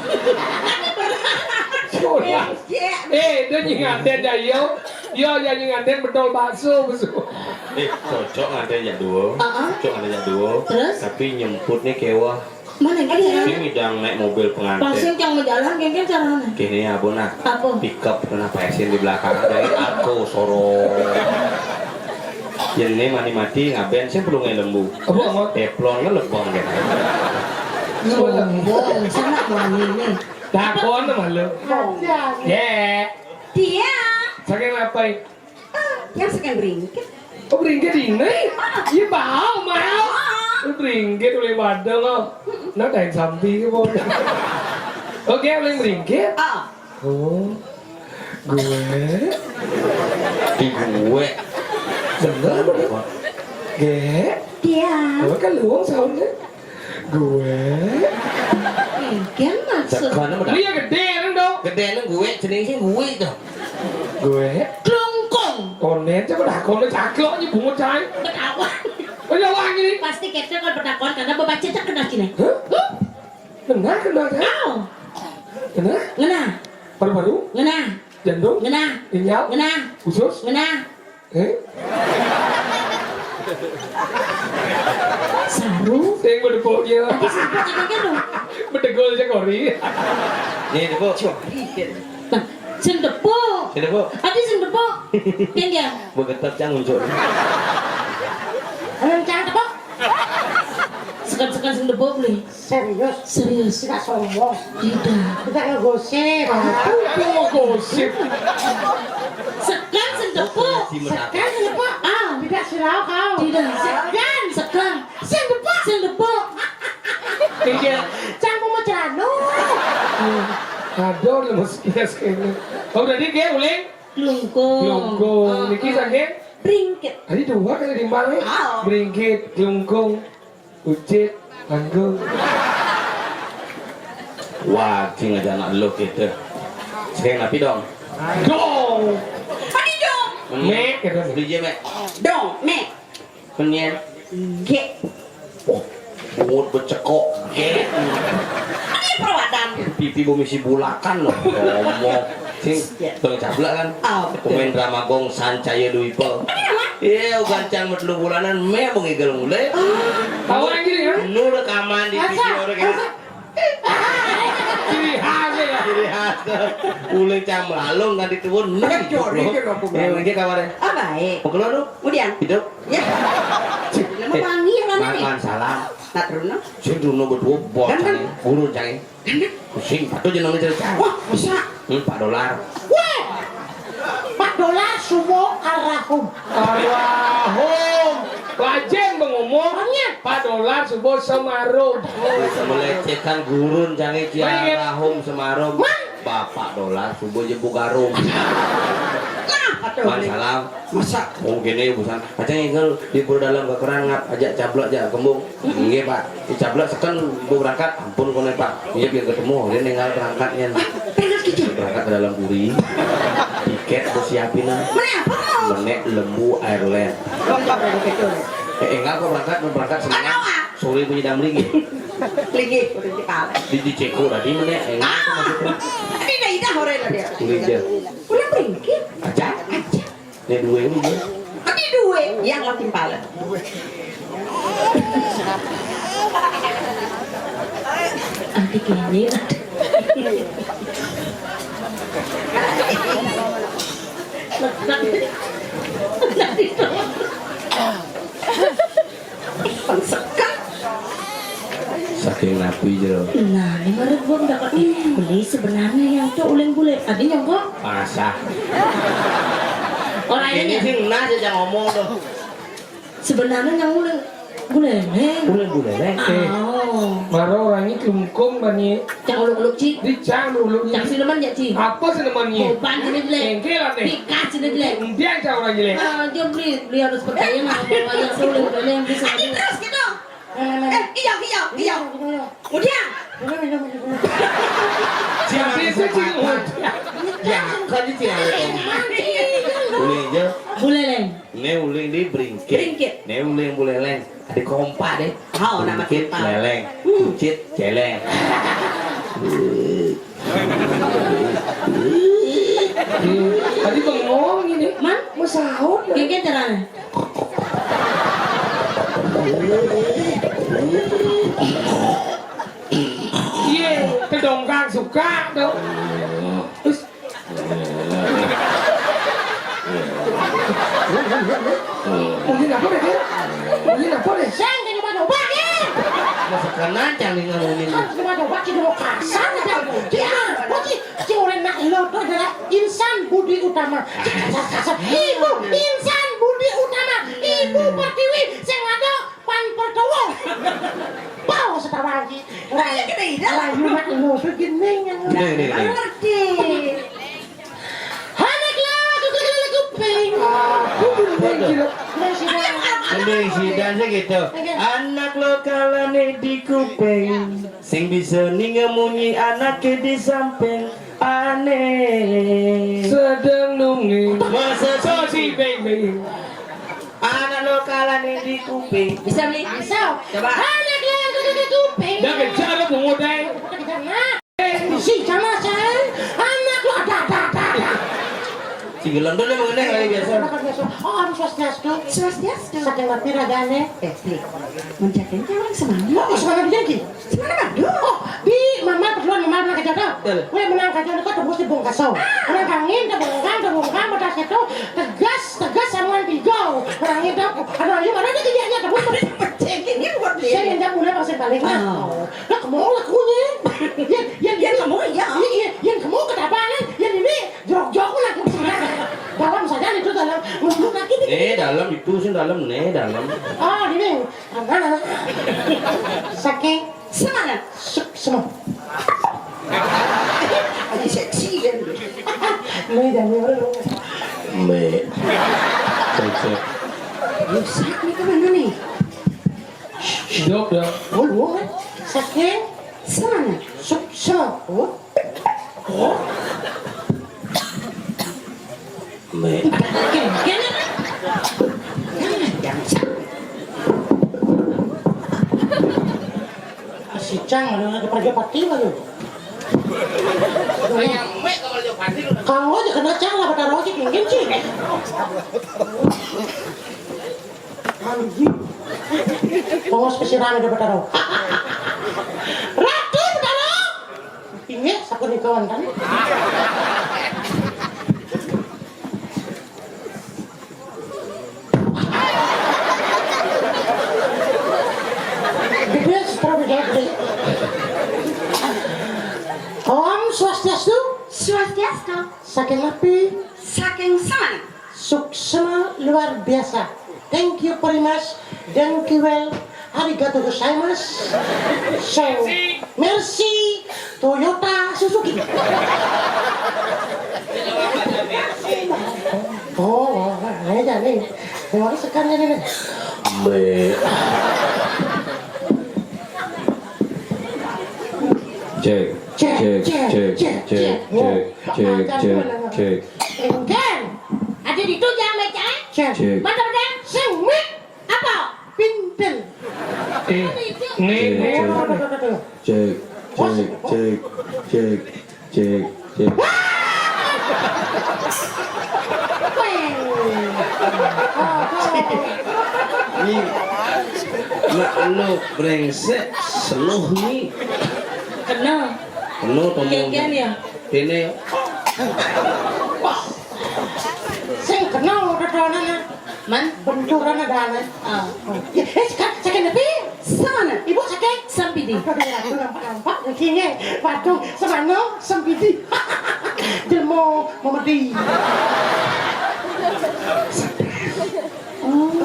Ini berat. Sudah. Iya. Eh, dia nyingatin dah, yo. Yo, dia nyingatin betul bakso, bakso. Eh, cocok ada yang dua. Heeh. Cocok ada yang dua. Terus? Tapi nyemputnya kewah. Mana yang kira? Sing midang naik mobil pengantin. Pas sing cang majalan, kengken caranya. Kini apa, nah? Apa? Pickup kena pesin di belakang. Dari aku, soro. Yang ini mani mati, ngaben, saya perlu ngelembu. Apa, apa? Teflon kan lebong, gitu. Sombong, sana mani nih. Takon sama lu. Aja. Ya. Dia. Saking apa, eh? Ah, yang second beringgit. Oh, beringgit ini? Ah. Iya, mau, mau. Ah. Oh, beringgit oleh madang, oh. Nah, kain sampi, gitu. Oke, oleh beringgit. Ah. Oh. Gue. Di gue. Bener, bener. Ge. Dia. Gue kan luang soundnya. Gue. Engken maksud. Sekon apa dah? Iya, gede, kan, dong. Gede, kan, gue, jeneng sing gue, tuh. Gue. Klungkung. Konen, coba dah, konen caklok, ini bungut, cai. Ketahuan. Oh, iya, wah, ini. Pasti kita kalau bertakon, karena bapak cecek kena sini. Hah? Huh? Kena, kena, kan? Au. Kena? Ngena. Paru-paru? Ngena. Jantung? Ngena. Ginjal? Ngena. Usus? Ngena. Eh? Saru? Sing bedepuk dia. Ati sing bedepuk, ati kan, lho. Bedegul aja kori. Nih, depuk. Nah, sing depuk. Sing depuk. Ati sing depuk. Kan ya? Begetet cang ujuk. Ayo, cang depuk. Sekan-sekan sing depuk, nih. Serius? Serius. Tidak sombong. Tidak. Tidak ngegosip. Aku mau gosip. Sekan sing depuk. Sekan sing depuk. Ah. Tidak sirau kau. Tidak. Sekan. Sekan. Sing depuk. Sing depuk. Iya. Cang mau celana. Aduh, lemes pias kene. Oh, berarti dia uling Glungkung. Glungkung. Niki saking? Bringkit. Tadi dua kali timpal ya? Oh. Bringkit, glungkung, ucit, anggung. Wah, sing aja anak lu gitu. Sing napi dong? Dong. Tadi dong. Mek, gitu. Beli je, Mek. Dong, mek. Penyen. Gek. Oh, bungut becekok. Gek. Ini perawadan. Pipi bumi si bulakan loh. Ngomong. Sing, ya. Tukang cablak kan? Oh, betul. Pemain drama gong Sancaya Dwipa. Ini apa? Iya, gancang met telu bulanan, meh bengigel mulai. Oh. Tahu lagi nih, kan? Nu rekaman di masa? Video rekaman. Masa? Ciri khas ya. Ciri khas. Uling cang melalung kan dituun. Betul, itu loh. Ya, ini kabarnya. Oh, baik. Mau keluar lu? Kemudian? Hidup? Ya. Cik, nama eh, panggil lah, Mami. Makan salam. Nak teruna? Sing teruna berdua bos, kan, kan? Guru cang. Kan, kan? Sing, patuh jenengnya cerita. Wah, masa? Hmm, empat dolar. Wah! Empat dolar subo arahum. Arahum. Lajeng ngomong. Empat dolar subo semarum. Melecehkan gurun, cang, iki. Oh, iya. Arahum semarum. Wah! Bapak dolar subo jebuk garum. Nah, aduh. Man salam. Masa? Oh, gini, busan. Acang ingkal di pura dalam kekeran ngap ajak cablak ajak kembung. Nggih, Pak. Di cablak seken bu berangkat, ampun kono, Pak. Iya, biar ketemu, dia ninggal berangkatnya. Ah, berangkat gitu? Berangkat ke dalam puri. Tiket udah siapin, nah. Mana apa mau? Menek Lembu Airline. Lengkap dari gitu. Eh, enggak kok berangkat, mau berangkat semangat. Sore punya damling ya. Lagi, udah kita. Di, di Ceko tadi menek, enggak kok maksudnya. Ini dah, dah, hore lah dia. Kuliah. Udah pergi. Aja? Aja. Ini dua ini. Tapi dua yang lo timpal. Adik ini. Pengsekat. Saking napi jero. Nah, ini baru gua dapat. Beli sebenarnya yang tuh uling bule. Tadi nyongkok. Masa? Orang ini ini sih nah aja ngomong tuh. Sebenarnya yang uling bule, Neng. Uling bule, Neng. Eh. Oh. Maro orangnya kelungkung bani. Cang uluk-uluk, Ci. Di cang uluk. Cang sineman ya, Ci. Apa sinemannya? Boban sini, Dlek. Engke lah, Neng. Pikas sini, Dlek. Empiang cang orang jelek. Ah, dia beli, beli harus percaya sama orang yang sulit, beli yang bisa. Adi terus gitu. Eh, iya, iya, iya. Udah. Siapa itu, Ci? Ya, kan itu yang ada. Boleh aja. Boleh, Leng. Ini uling di bringkit. Bringkit. Ini uling boleh, Leng. Ada kompak deh. Oh, nama bringkit, kita. Leleng. Hmm. Kucit, celeng. Tadi bengong ini. Man? Mau sahur. Gege terang. Iya, kedongkang suka tuh. Terus, mungkin apa deh? Mungkin apa deh? Saya nggak nyoba-nyoba ya. Masa kena cang nih ngomongin. Harus nyoba-nyoba, cina mau kasar aja. Dia, oh, ci, ci orang nak lo tuh adalah insan budi utama. Kasar, kasar. Ibu, insan budi utama. Ibu Pertiwi, sing ada Pan Pertowo. Pau setawa lagi. Lah, ya kita tidak. Lah, you nak lo tuh gini yang. Nih, nih, nih. Ngerti. Anak lo, aku kena kuping. Kuping, gila. Nah, sudah. Mending sidan sih gitu. Anak lo kalane di kuping. Sing bisa ninga munyi anake di samping. Aneh. Sedang nungi. Masa so si beng-beng. Anak lo kalane di kuping. Bisa, Bli? Bisa. Coba. Anak lo kalane di kuping. Dah kejar lo, bungut, eh. Kejar, nak. Eh, si sama saya. Anak lo ada, ada, ada, ada. Si gelem tuh dia mengenai kali biasa. Makan biasa. Oh, harus swastiastu. Swastiastu. Saking mati ragane. Eh, Bli. Menjaganya orang semana. Oh, semana dia, Ki? Semana madu? Oh, di mama kebetulan mama menang kejata. Betul. Gue menang kejata, kok tembus di Bungkaso. Ah. Menang kangin, tebungkang, tebungkang, pada situ. Tegas, tegas, sama tiga. Menang itu. Aduh, ayo, mana dia kejadiannya? Tembus. Peceng, ini buat dia. Saya yang mulai pasang paling. Oh. Lah, kamu lakunya. Yang, yang, yang kamu, ya. Iya, iya, yang kamu ketabanan. Yang ini, jok-jok lagi. Dalam saja itu, dalam. Ngomong lagi. Eh, dalam itu sih, dalam nih, dalam. Oh, ini. Saking. Semangat. Sep-, sema. Aji seksi kan. Mé, jangan orang. Mé. Cek, cek. Rusak nih, kemana nih? Jawab dong. Oh, lu kan? Saking semangat. Sep-, sema. Oh. Oh. Mé. Kéngkén. Jangan, jangan. Si Cang, ada, ada pergi pati lagi. Kayak mé kalau dia pati lu. Kalau aja kena Cang lah, betaro aja kéngkén sih. Anjing. Pongos pesiran udah betaro. Ratu betaro. Inggih, sapunika wonten. Gedé, setra gedé. Om Swastiastu. Swastiastu. Saking napi? Saking semangat. Suksma luar biasa. Thank you very much. Thank you well. Arigato gozaimasu. So, merci. Toyota Suzuki. Oh, wah, wah, ini aja nih. Ini sekarang ini nih. Mé. Cek, Cek, cek, cek, cek, cek, cek, cek, cek, cek, cek. Enggak. Ada di itu jangan baca. Cek. Cek. Mata pedang. Sing, mik. Apa? Pinten. Eh, ada itu. Nih, cek, nih. Cek, cek, cek, cek, cek, cek, cek. Wah! Wih. Aduh. Nih, nak lo brengsek seluh nih. Kena. Kena to. Kéngkén ya? Kéné. Sing kena udah doanan. Man, benturan ada aneh. Ah. Ya, eh, sekarang sakit napi? Semangat. Ibu sakit? Sempidi. Aduh, aduh, nampak-nampak. Kini, waduh, semano, sempidi. Jelmo, memedi. Oh,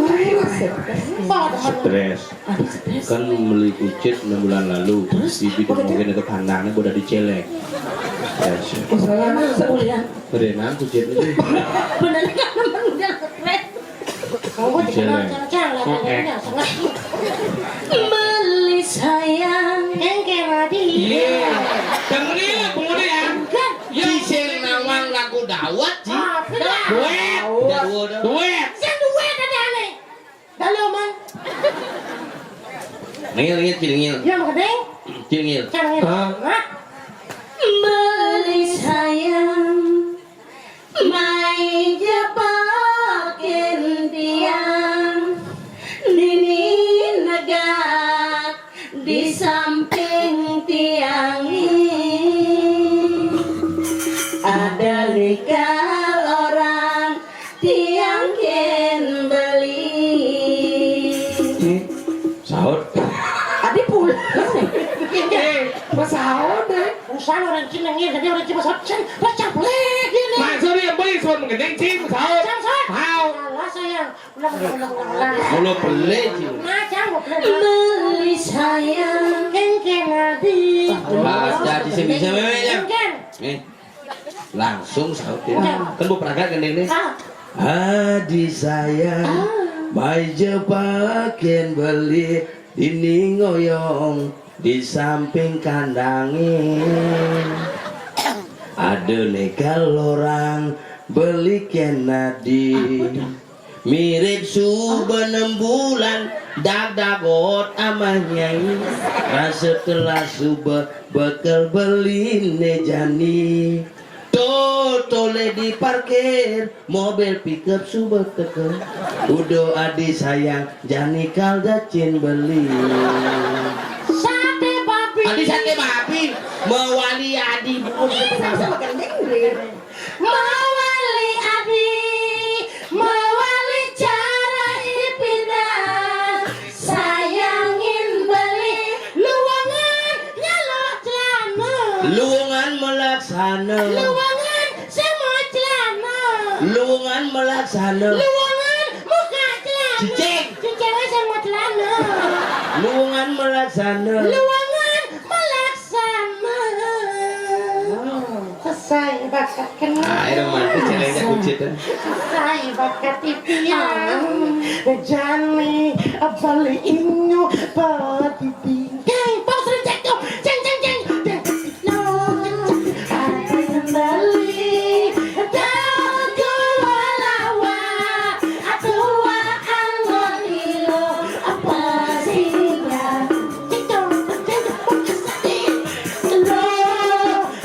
stres. Stres. Kan beli kucit enam bulan lalu. Terus? Bibi mungkin itu kandangnya udah dicelek. Ya, sih. Masalah sebulan. Berenang kucit itu. Bener kan, teman udah stres. Kamu dikenal cang-cang lah, kayaknya sengaja. Beli sayang. Kéngkén, Adi. Iya. Dengerin lah, pengguna ya. Enggak. Ya. Cicing nawang lagu dawet, Ci. Ah, benar. Duet. Udah dua, udah. Duet. Sing duet ada aneh. Dalu, Mang. Ngil, ngil, Cil, ngil. Ya, Mang Gedeng. Cil, ngil. Cang, ngil. Ah. Hah? Beli sayang. Mai jebakin tiang, nini negak di samping tiang. Ada nikah orang tiang kén beli. Saut. Adi pulang. Eh, pesaut, eh. Usah orang Cina ngir, jadi orang Cina pesaut. Cang, pesaut, pelit, ini. Maksudnya, beli saut menggending, Cing, saut. Cang, saut. Saut. Salah saya. Ulang, ulang, ulang, ulang, ulang. Mulu pelit, Cing. Nah, Cang, mau pelit. Beli sayang. Kéngkén, Adi. Pas jadi sing bisa, Meme, ya. Kéngkén. Nih. Langsung saut ya. Kan bu perangkat gending nih. Ah. Adi sayang, ah, mai jebakin beli dinding ngoyong di samping kandangin. Ada negal orang beli kenadi. Mirip suba enam bulan, dag dagot amah nyai. Rasa telah suba bekel beli ne jani. Tuh, tole di parkir, mobil pickup suba teke. Udah adi sayang, jani kal dacin beli. Sate babi. Adi sate babi, mewali adi bubur. Sama-sama gending, Bre. Mawali adi, mawali cara ipindah. Sayangin beli luwangan nyalok celana. Luwangan melaksana. Luwangan sama celana. Luwangan melaksana. Luwangan muka celana. Cicing. Cicingnya sama celana. Luwangan melaksana. Luwangan Saya bakat kenal. Ah, romantis, saya nggak kucit, eh. Saya bakat titian. Jani beli inyo berdidi. Jeng, bos, jeng, jeng, jeng, jeng, jeng. No, jeng, jeng. Beli dagu lawa, atua angon ilo, apa sih ya? Jeng, jeng, jeng, jeng. Lo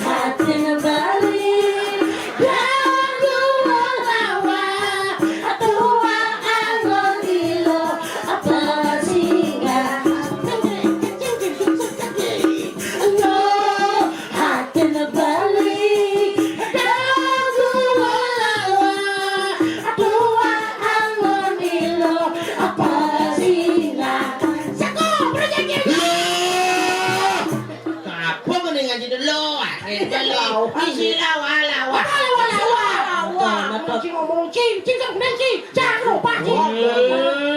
hatin bali, dagu lawa, atua angon ilo, apa singa. Lo hatin bali, dagu lawa, atua angon ilo, apa singa. Sako, perjanjian. Apa kau ngaji dulu? Akhir balik. Isi lawa, lawa. Apa lawa, lawa? Lawa. Cing ngomong, cing, cing, cing, cing. Jangan lupa, cing.